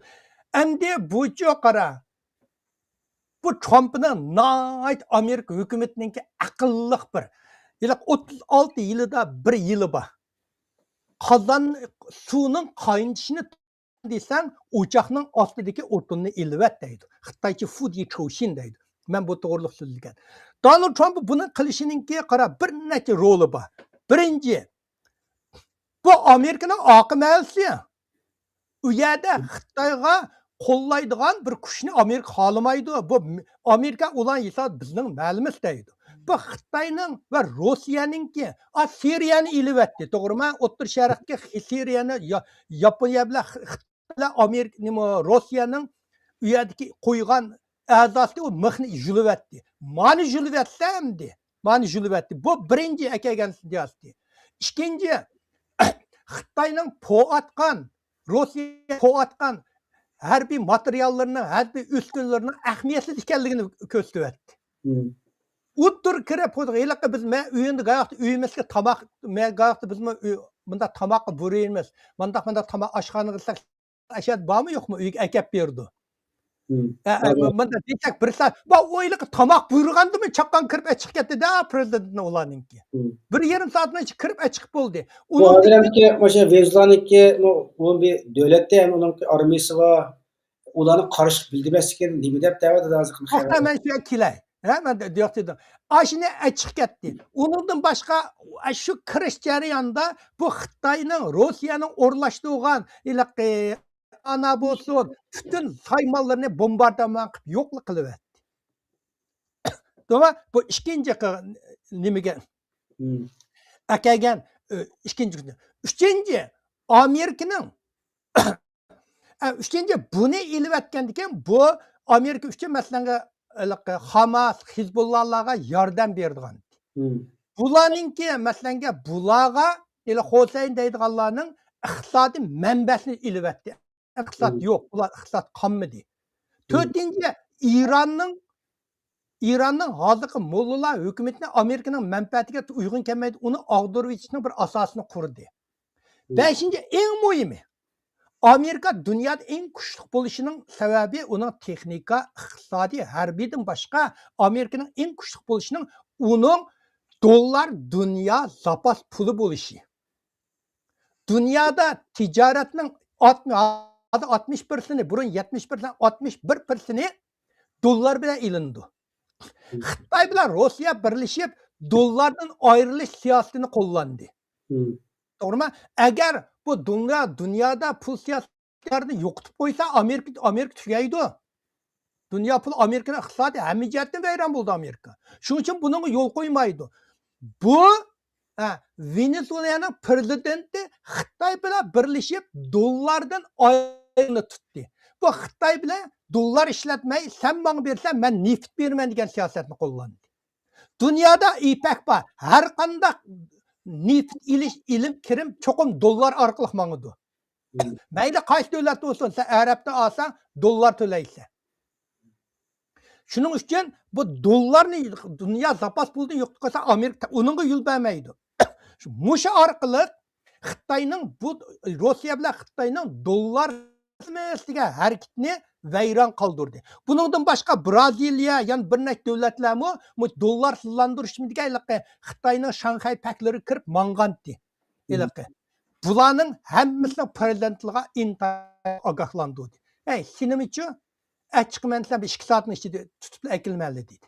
ئەمدى بۇچۇ قارا. بۇ ترامپنىڭ ناھايىتى ئامېرىكا ھۆكۈمىتىنىڭكى ئەقىللىق بىر. ھېلىقى ئوتتۇز ئالتە يىلىدا بىر يىلى بار. قازان سۇنىڭ قاينىشىنى دېسەڭ، ئوچاقنىڭ ئاستىدىكى ئوتۇننى ئېلىۋەت دەيدۇ. خىتايچە فۇدى چوشىن دەيدۇ. مەن بۇ توغرىلىق سۆزلىگەن. دونالد ترامپ بۇنى قىلىشىنىڭكى قارا بىر نەچچە رولى بار. بىرىنچى، بۇ ئامېرىكىنىڭ ئارقا مەھەللىسى. ئۇ يەردە خىتايغا قوللايدىغان بىر كۈچنى ئامېرىكا خالىمايدۇ. بۇ ئامېرىكا ئۇلار ھېسابى بىزنىڭ مەھەللىمىز دەيدۇ. بۇ خىتاينىڭ ۋە روسىيەنىڭكى، ئا، سىرىيەنى ئېلىۋەتتى، توغرىمۇ؟ ئوتتۇرا شەرقتىكى خ-، سىرىيەنى يا-، ياپونىيە بىلەن خ-، خىتاي بىلەن ئامېرىكا، نېمە، روسىيەنىڭ ئۇ يەردىكى قويغان ئەزاسى ئۇ مىخنى يۇلۇۋەتتى. مانى يۇلۇۋەتسە ئەمدى، مانى يۇلۇۋەتتى. بۇ بىرىنچى ئەكەلگەن سىياسىتى. ئىككىنچى، خىتاينىڭ پو ئاتقان، روسىيە پو ئاتقان ھەربىي ماتېرىياللىرىنىڭ، ھەربىي ئۈسكۈنىلىرىنىڭ ئەھمىيەتسىز ئىكەنلىكىنى كۆرسىتىۋەتتى. مم. ئۇددۇر كىرىپ، ھېلىقى بىز، مەن ئۆيۈمدە، گاياقتا ئۆيىمىزگە تاماق، مەن گاياقتا بىزمۇ ئۆي-، مۇنداق تاماققا بۇيرۇيمىز. مۇنداق، مۇنداق تاماق ئاشخانىغا كىرسەك، ئەشەد بارمۇ يوقمۇ ئۆيگە ئەكەپ بېرىدۇ. مم. ئە، ئە، بۇ، مۇنداق دېسەك، بىر سائەت، بۇ ئويلىقى تاماق بۇيرۇغاندىمۇ چاققان كىرىپ ئەچىقىپ كەتتى-دە، پىرېزىدېنتنى ئۇلارنىڭكى. مم. بىر يېرىم سائەتنىڭ ئىچىدە كىرىپ ئەچىقىپ بولدى. بۇ ئۇنىڭدىن ھازىر ھەمدىكى مۇشۇ ۋېنزۇلانىڭكى، بۇ، بۇ بىر دۆلەتتە، يەنى ئۇنىڭكى ئارمىيىسى بار. ئۇلارنى قارشى بىلدۈرمەسلىكى نېمە دەپ دەۋاتىدۇ ھازىر؟ توختاڭ، مەن شۇ يەرگە كېلەي. ھە، مەن دە-، دېيەتتىم. ئاشۇنى ئەچىقىپ كەتتى. ئۇنىڭدىن باشقا، ئە، شۇ كىرىش جەريانىدا بۇ خىتاينىڭ، روسىيەنىڭ ئورۇنلاشتۇرغان ھېلىقى ئانا بولسۇن، پۈتۈن سايمانلىرىنى بومباردىمان قىلىپ يوقلا قىلىۋەتتى. توغرا، بۇ ئىككىنچى قى-، نېمىگە مم. ئەكەلگەن، ئى، ئىككىنچى كۈنى. ئۈچىنچى، ئامېرىكىنىڭ، ئە، ئۈچىنچى، بۇنى ئېلىۋەتكەندىكىن بۇ ئامېرىكا ئۈچۈن، مەسىلەن، ھېلىقى خاماس، خىزبۇللالارغا ياردەم بېرىدىغان. مم. بۇلارنىڭكى، مەسىلەنگە، بۇلارغا، ھېلى خۇسەين دەيدىغانلارنىڭ ئىقتىسادىي مەنبەسىنى ئېلىۋەتتى. ئىقتىساد مم. يوق، بۇلار ئىقتىساد قالمىدى. مم. تۆتىنچى، ئىراننىڭ، ئىراننىڭ ھازىرقى موللىلار ھۆكۈمىتىنى ئامېرىكىنىڭ مەنپەئەتىگە ئۇيغۇن كەلمەيدۇ، ئۇنى ئاغدۇرۇۋېتىشنىڭ بىر ئاساسىنى قۇردى. مم. بەشىنچى، ئەڭ مۇھىمى، ئامېرىكا دۇنيادا ئەڭ كۈچلۈك بولۇشىنىڭ سەۋەبى ئۇنىڭ تېخنىكا، ئىقتىسادىي، ھەربىيدىن باشقا ئامېرىكىنىڭ ئەڭ كۈچلۈك بولۇشىنىڭ ئۇنىڭ دوللار دۇنيا زاپاس پۇلى بولۇشى. دۇنيادا تىجارەتنىڭ ئاتمىش، ھازىر ئاتمىش پىرسېنتى، بۇرۇن يەتمىش پىرسېنت، ئاتمىش بىر پىرسېنتى دوللار بىلەن ئېلىنىدۇ. مم. خىتاي بىلەن روسىيە بىرلىشىپ، دوللاردىن ئايرىلىش سىياسىتىنى قوللاندى. مم. توغرىمۇ؟ ئەگەر بۇ دۇنيا، دۇنيادا پۇل سىياسىتىنى يوقىتىپ قويسا، ئامېرىكا، ئامېرىكا تۈگەيدۇ. دۇنيا پۇل، ئامېرىكىنىڭ ئىقتىسادى ھەممە جەھەتتىن ۋەيران بولدى ئامېرىكا. شۇنىڭ ئۈچۈن بۇنىڭغا يول قويمايدۇ. بۇ، ھە، ۋېنېزۇېلانىڭ پىرېزىدېنتى خىتاي بىلەن بىرلىشىپ دوللاردىن ئايرىلىپ تۇتتى. بۇ خىتاي بىلەن دوللار ئىشلەتمەي، سەن ماڭا بېرسەن، مەن نېفىت بېرىمەن دېگەن سىياسەتنى قوللاندى. دۇنيادا ئىپەك بار. ھەر قانداق نېفىت ئېلىش، ئېلىم كىرىم چوقۇم دوللار ئارقىلىق ماڭىدۇ. مم. مەيلى قايسى دۆلەت بولسۇن، سەن ئەرەبتىن ئالساڭ، دوللار تۆلەيسەن. شۇنىڭ ئۈچۈن بۇ دوللارنى دۇنيا زاپاس پۇلىدىن يوقىتىپ قويسا، ئامېرىكا ئۇنىڭغا يول بەرمەيدۇ. شۇ، مۇشۇ ئارقىلىق خىتاينىڭ بۇ، روسىيە بىلەن خىتاينىڭ دوللار ھەممىسىگە ھەرىكىتىنى ۋەيران قالدۇردى. بۇنىڭدىن باشقا بىرازىلىيە، يەنە بىر نەچچە دۆلەتلەرمۇ مۇ-، دوللار سىللاندۇرۇشمۇ دېگەن ھېلىقى خىتاينىڭ شاڭخەي پەكلىرىگە كىرىپ ماڭغانتى. مم. ھېلىقى. بۇلارنىڭ ھەممىسىنىڭ پىرېزىدېنتلىرىغا ئىنتايىن ئاگاھلاندۇردى. ھەي، سېنىمىچۇ؟ ئەچىقىمەن دېسەم، بىر ئىككى سائەتنىڭ ئىچىدە تۇتۇپ ئەكىلمەيلى دېدى.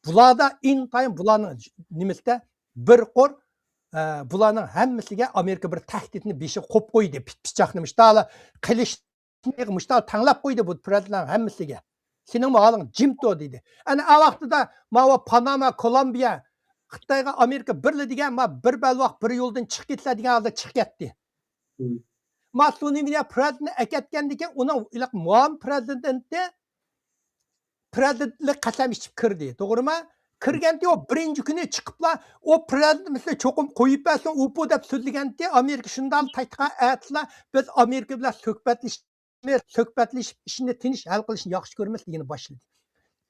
بۇلاردا ئىنتايىن، بۇلارنىڭ نېمىسىدە بىر قۇر، ئە، بۇلارنىڭ ھەممىسىگە ئامېرىكا بىر تەھدىتنى بېشىغا قويۇپ قويدى. پىت-، پىچاقنى مۇشتالا قىلىشنى مۇشتالا تەڭلەپ قويدى بۇ پىرېزىدېنتلارنىڭ ھەممىسىگە. سېنىڭ مالىڭ جىم تۇر دېدى. ئەنە ئا ۋاقتىدا ماۋۇ پاناما، كولومبىيە، خىتايغا ئامېرىكا بىرلا دېگەن، ما بىر بەلباغ بىر يولدىن چىقىپ كېتىسىلەر دېگەن ھالدا چىقىپ كەتتى. مم. ما سۇنى مېنىڭ پىرېزىدېنتنى ئەكەتكەندىن كېيىن ئۇنىڭ ھېلىقى مۇئاۋىن پىرېزىدېنتى پىرېزىدېنتلىق قەسەم ئىچىپ كىردى، توغرىمۇ؟ كىرگەندە ئۇ بىرىنچى كۈنى چىقىپلا، ئۇ پىرېزىدېنت مىسلى چوقۇم قويۇپ بەرسۇن، ئۇپۇ دەپ سۆزلىگەنتى، ئامېرىكا شۇنداق تايتقان ئەتىلا، بىز ئامېرىكا بىلەن سۆھبەتلىشىپ، سۆھبەتلىشىپ، ئىشنى تىنچ ھەل قىلىشنى ياخشى كۆرىمىز دېگىنى باشلىدى.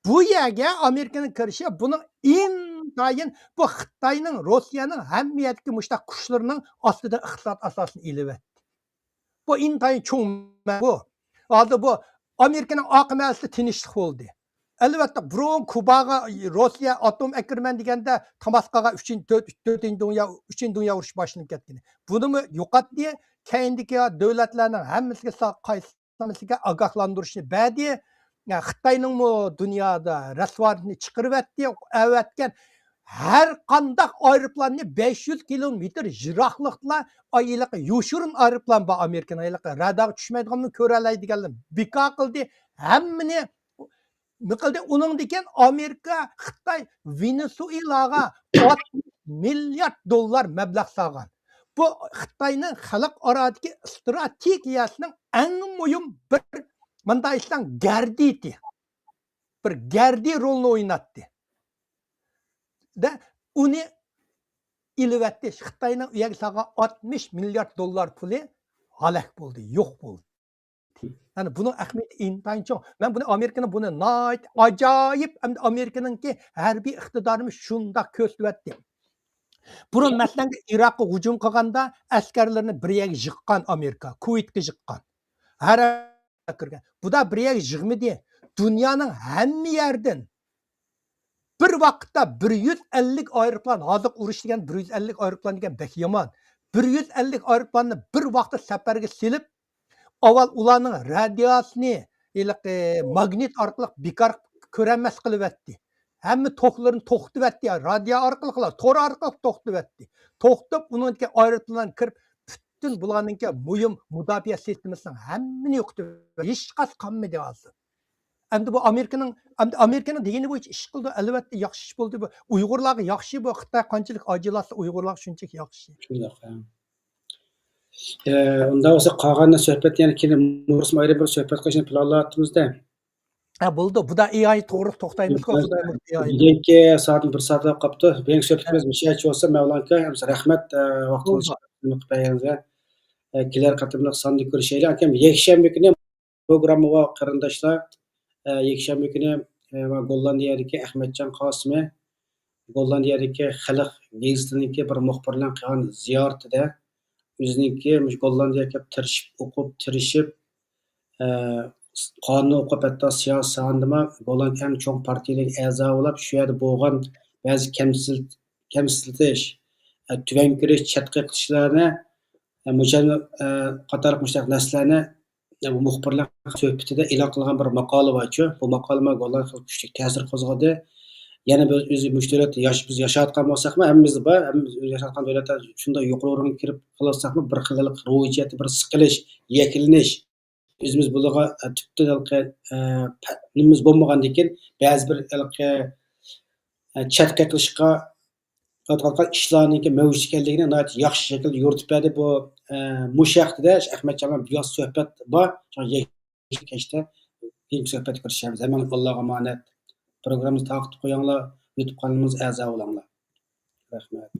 بۇ يەرگە ئامېرىكىنىڭ كىرىشى بۇنىڭ ئىنتايىن، بۇ خىتاينىڭ، روسىيەنىڭ ھەممە يەردىكى مۇشۇنداق كۈچلىرىنىڭ ئاستىدىن ئىقتىساد ئاساسىنى ئېلىۋەتتى. بۇ ئىنتايىن چوڭ مە-، بۇ. ھازىر بۇ ئامېرىكىنىڭ ئارقا مەنزىلىدە تىنچلىق بولدى. ئەلۋەتتە، بۇرۇن كۇباغا روسىيە ئاتوم ئەكىرىمەن دېگەندە، تاماسكاغا ئۈچىنچى، تۆت-، تۆتىنچى دۇنيا، ئۈچىنچى دۇنيا ئۇرۇشى باشلىنىپ كەتكىنى. بۇنىمۇ يوقاتتى. كەينىدىكى دۆلەتلەرنىڭ ھەممىسىگە سا-، قايسى ھەممىسىگە ئاگاھلاندۇرۇشنى بەردى. خىتاينىڭمۇ دۇنيادا رەسۋايلىقىنى چىقىرىۋەتتى، ئەۋەتكەن ھەر قانداق ئايروپىلاننى بەش يۈز كىلومېتىر يىراقلىقتىلا، ئاي، ھېلىقى يوشۇرۇن ئايروپىلان بار ئامېرىكىنىڭ، ھېلىقى رادارغا چۈشمەيدىغاننى كۆرەلەيدىغانلىرىنى بىكار قىلدى. ھەممىنى نېمە قىلدى؟ ئۇنىڭدىن كېيىن ئامېرىكا، خىتاي ۋېنېسۇئېلاغا ئاتمىش مىليارد دوللار مەبلەغ سالغان. بۇ خىتاينىڭ خەلقئارادىكى ئىستراتېگىيەسىنىڭ ئەڭ مۇھىم بىر، مۇنداق ئېيتساڭ، گەردىتى. بىر گەردى رولنى ئويناتتى. دە، ئۇنى ئېلىۋەتتى. خىتاينىڭ ئۇ يەرگە سالغان ئاتمىش مىليارد دوللار پۇلى ھالاك بولدى، يوق بولدى. يەنى بۇنىڭ ئەھمىيىتى ئىنتايىن چوڭ. مەن بۇنى ئامېرىكىنىڭ بۇنى ناھايىتى ئاجايىپ، ئەمدى ئامېرىكىنىڭكى ھەربىي ئىقتىدارىمۇ شۇنداق كۆرسىتىۋەتتى. بۇرۇن، مەسىلەن، ئىراققا ھۇجۇم قىلغاندا ئەسكەرلىرىنى بىر يەرگە يىغقان ئامېرىكا، كۇۋېيتكە يىغقان. ھەر كىرگەن. بۇدا بىر يەرگە يىغمىدى. دۇنيانىڭ ھەممە يەردىن بىر ۋاقىتتا بىر يۈز ئەللىك ئايروپىلان، ھازىرقى ئۇرۇش دېگەن بىر يۈز ئەللىك ئايروپىلان دېگەن بەك يامان. بىر يۈز ئەللىك ئايروپىلاننى بىر ۋاقىتتا سەپەرگە سېلىپ، ئاۋۋال ئۇلارنىڭ رادىياسىنى ھېلىقى ماگنىت ئارقىلىق بىكار كۆرەلمەس قىلىۋەتتى. ھەممە توكلىرىنى توختىتىۋەتتى. رادىيا ئارقىلىقلا، تور ئارقىلىق توختىتىۋەتتى. توختىتىپ، ئۇنىڭدىكى ئايروپىلان كىرىپ، پۈتۈن بۇلارنىڭكى مۇھىم مۇداپىئە سىستېمىسىنىڭ ھەممىنى يوقىتىپ، ھېچقايسى قالمىدى ھازىر. ئەمدى بۇ ئامېرىكىنىڭ، ئەمدى ئامېرىكىنىڭ دېگىنى بويىچە ئىش قىلىدۇ، ئەلۋەتتە ياخشى ئىش بولدى بۇ. ئۇيغۇرلارغا ياخشى بۇ، خىتاي قانچىلىك ئاجىزلاتسا ئۇيغۇرلارغا شۇنچىلىك ياخشى. شۇنداق، ھە. ئە، ئۇنداق بولسا قالغاننى سۆھبەت يەنە كېيىن مۇرۇسمۇ ئايرىم بىر سۆھبەت قىلىشنى پىلانلاۋاتىمىز-دە. ھە، بولىدۇ. بۇدا ئېئاي توغرىلىق توختايمىزغۇ، خۇدايىم، ئېئاي. بۈگۈنكى سائەتنىڭ بىر سائەتلەپ قاپتۇ. بۈگۈنكى سۆھبىتىمىز مۇشۇ يەرچە بولسا، مەۋلان ئاكا، ھەممىسى رەھمەت، ئە، ۋاقتىڭىزنى قىلىپ بەرگىنىڭىزگە. ئە، كېلەر قېتىملىق ساندا كۆرۈشەيلى. ئاكام، يەكشەنبە كۈنى پروگرامما بار قېرىنداشلار. ئە، يەكشەنبە كۈنى، ئە، گوللاندىيەدىكى ئەخمەتجان قاسىمى گوللاندىيەدىكى خەلق گېزىتىنىڭكى بىر مۇخبىرلار قىلغان زىيارىتىدە ئۆزىنىڭكى مۇشۇ گوللاندىيەگە كېلىپ تىرىشىپ، ئوقۇپ، تىرىشىپ، ئە، قانۇن ئوقۇپ، ھەتتا سىياسىي ساھەدىمۇ گوللاندىيە ئەڭ چوڭ پارتىيىلىك ئەزا بولۇپ، شۇ يەردە بولغان بەزى كەمسىل-، كەمسىتىش، ئە، تۆۋەن كۆرۈش، چەتقا قېقىشلارنى، ئە، مۇشۇ، ئە، قاتارلىق مۇشۇنداق نەرسىلەرنى، ئە، بۇ مۇخبىرلار سۆھبىتىدە ئېلان قىلغان بىر ماقالە بارچۇ. بۇ ماقالىمۇ گوللاندىيەدە كۈچلۈك تەسىر قوزغىدى. يەنە بىز ئۆزى مۇشۇ دۆلەتتە ياش-، بىز ياشاۋاتقان بولساقمۇ، ھەممىمىزدە بار، ھەممىمىز ئۆزى ياشاۋاتقان دۆلەتتە شۇنداق يۇقىرى ئورۇنغا كىرىپ قالساقمۇ، بىر خىل روھىيەتتە بىر سىقىلىش، يەكلىنىش. ئۆزىمىز بۇلارغا، ئە، تۈپتىن ھېلىقى، ئە، پە-، نېمىمىز بولمىغاندىكىن، بەزى بىر ھېلىقى، ئە، چەتقا قېقىشقا قىلىۋاتقان ئىشلارنىڭكى مەۋجۇت ئىكەنلىكىنى ناھايىتى ياخشى شەكىلدە يورۇتۇپ بەردى. بۇ، ئە، مۇشۇ ھەقتىدە ئەخمەتجان بىلەن بىر ئاز سۆھبەت بار. شۇڭا يەكشەنبە كەچتە كېيىنكى سۆھبەتتە كۆرۈشەرمىز. ھەممىڭلارغا ئاللاغا ئامانەت. پروگراممىمىزنى تارقىتىپ قويۇڭلار. يۇتۇب قانىلىمىزغا ئەزا بولۇڭلار. رەھمەت.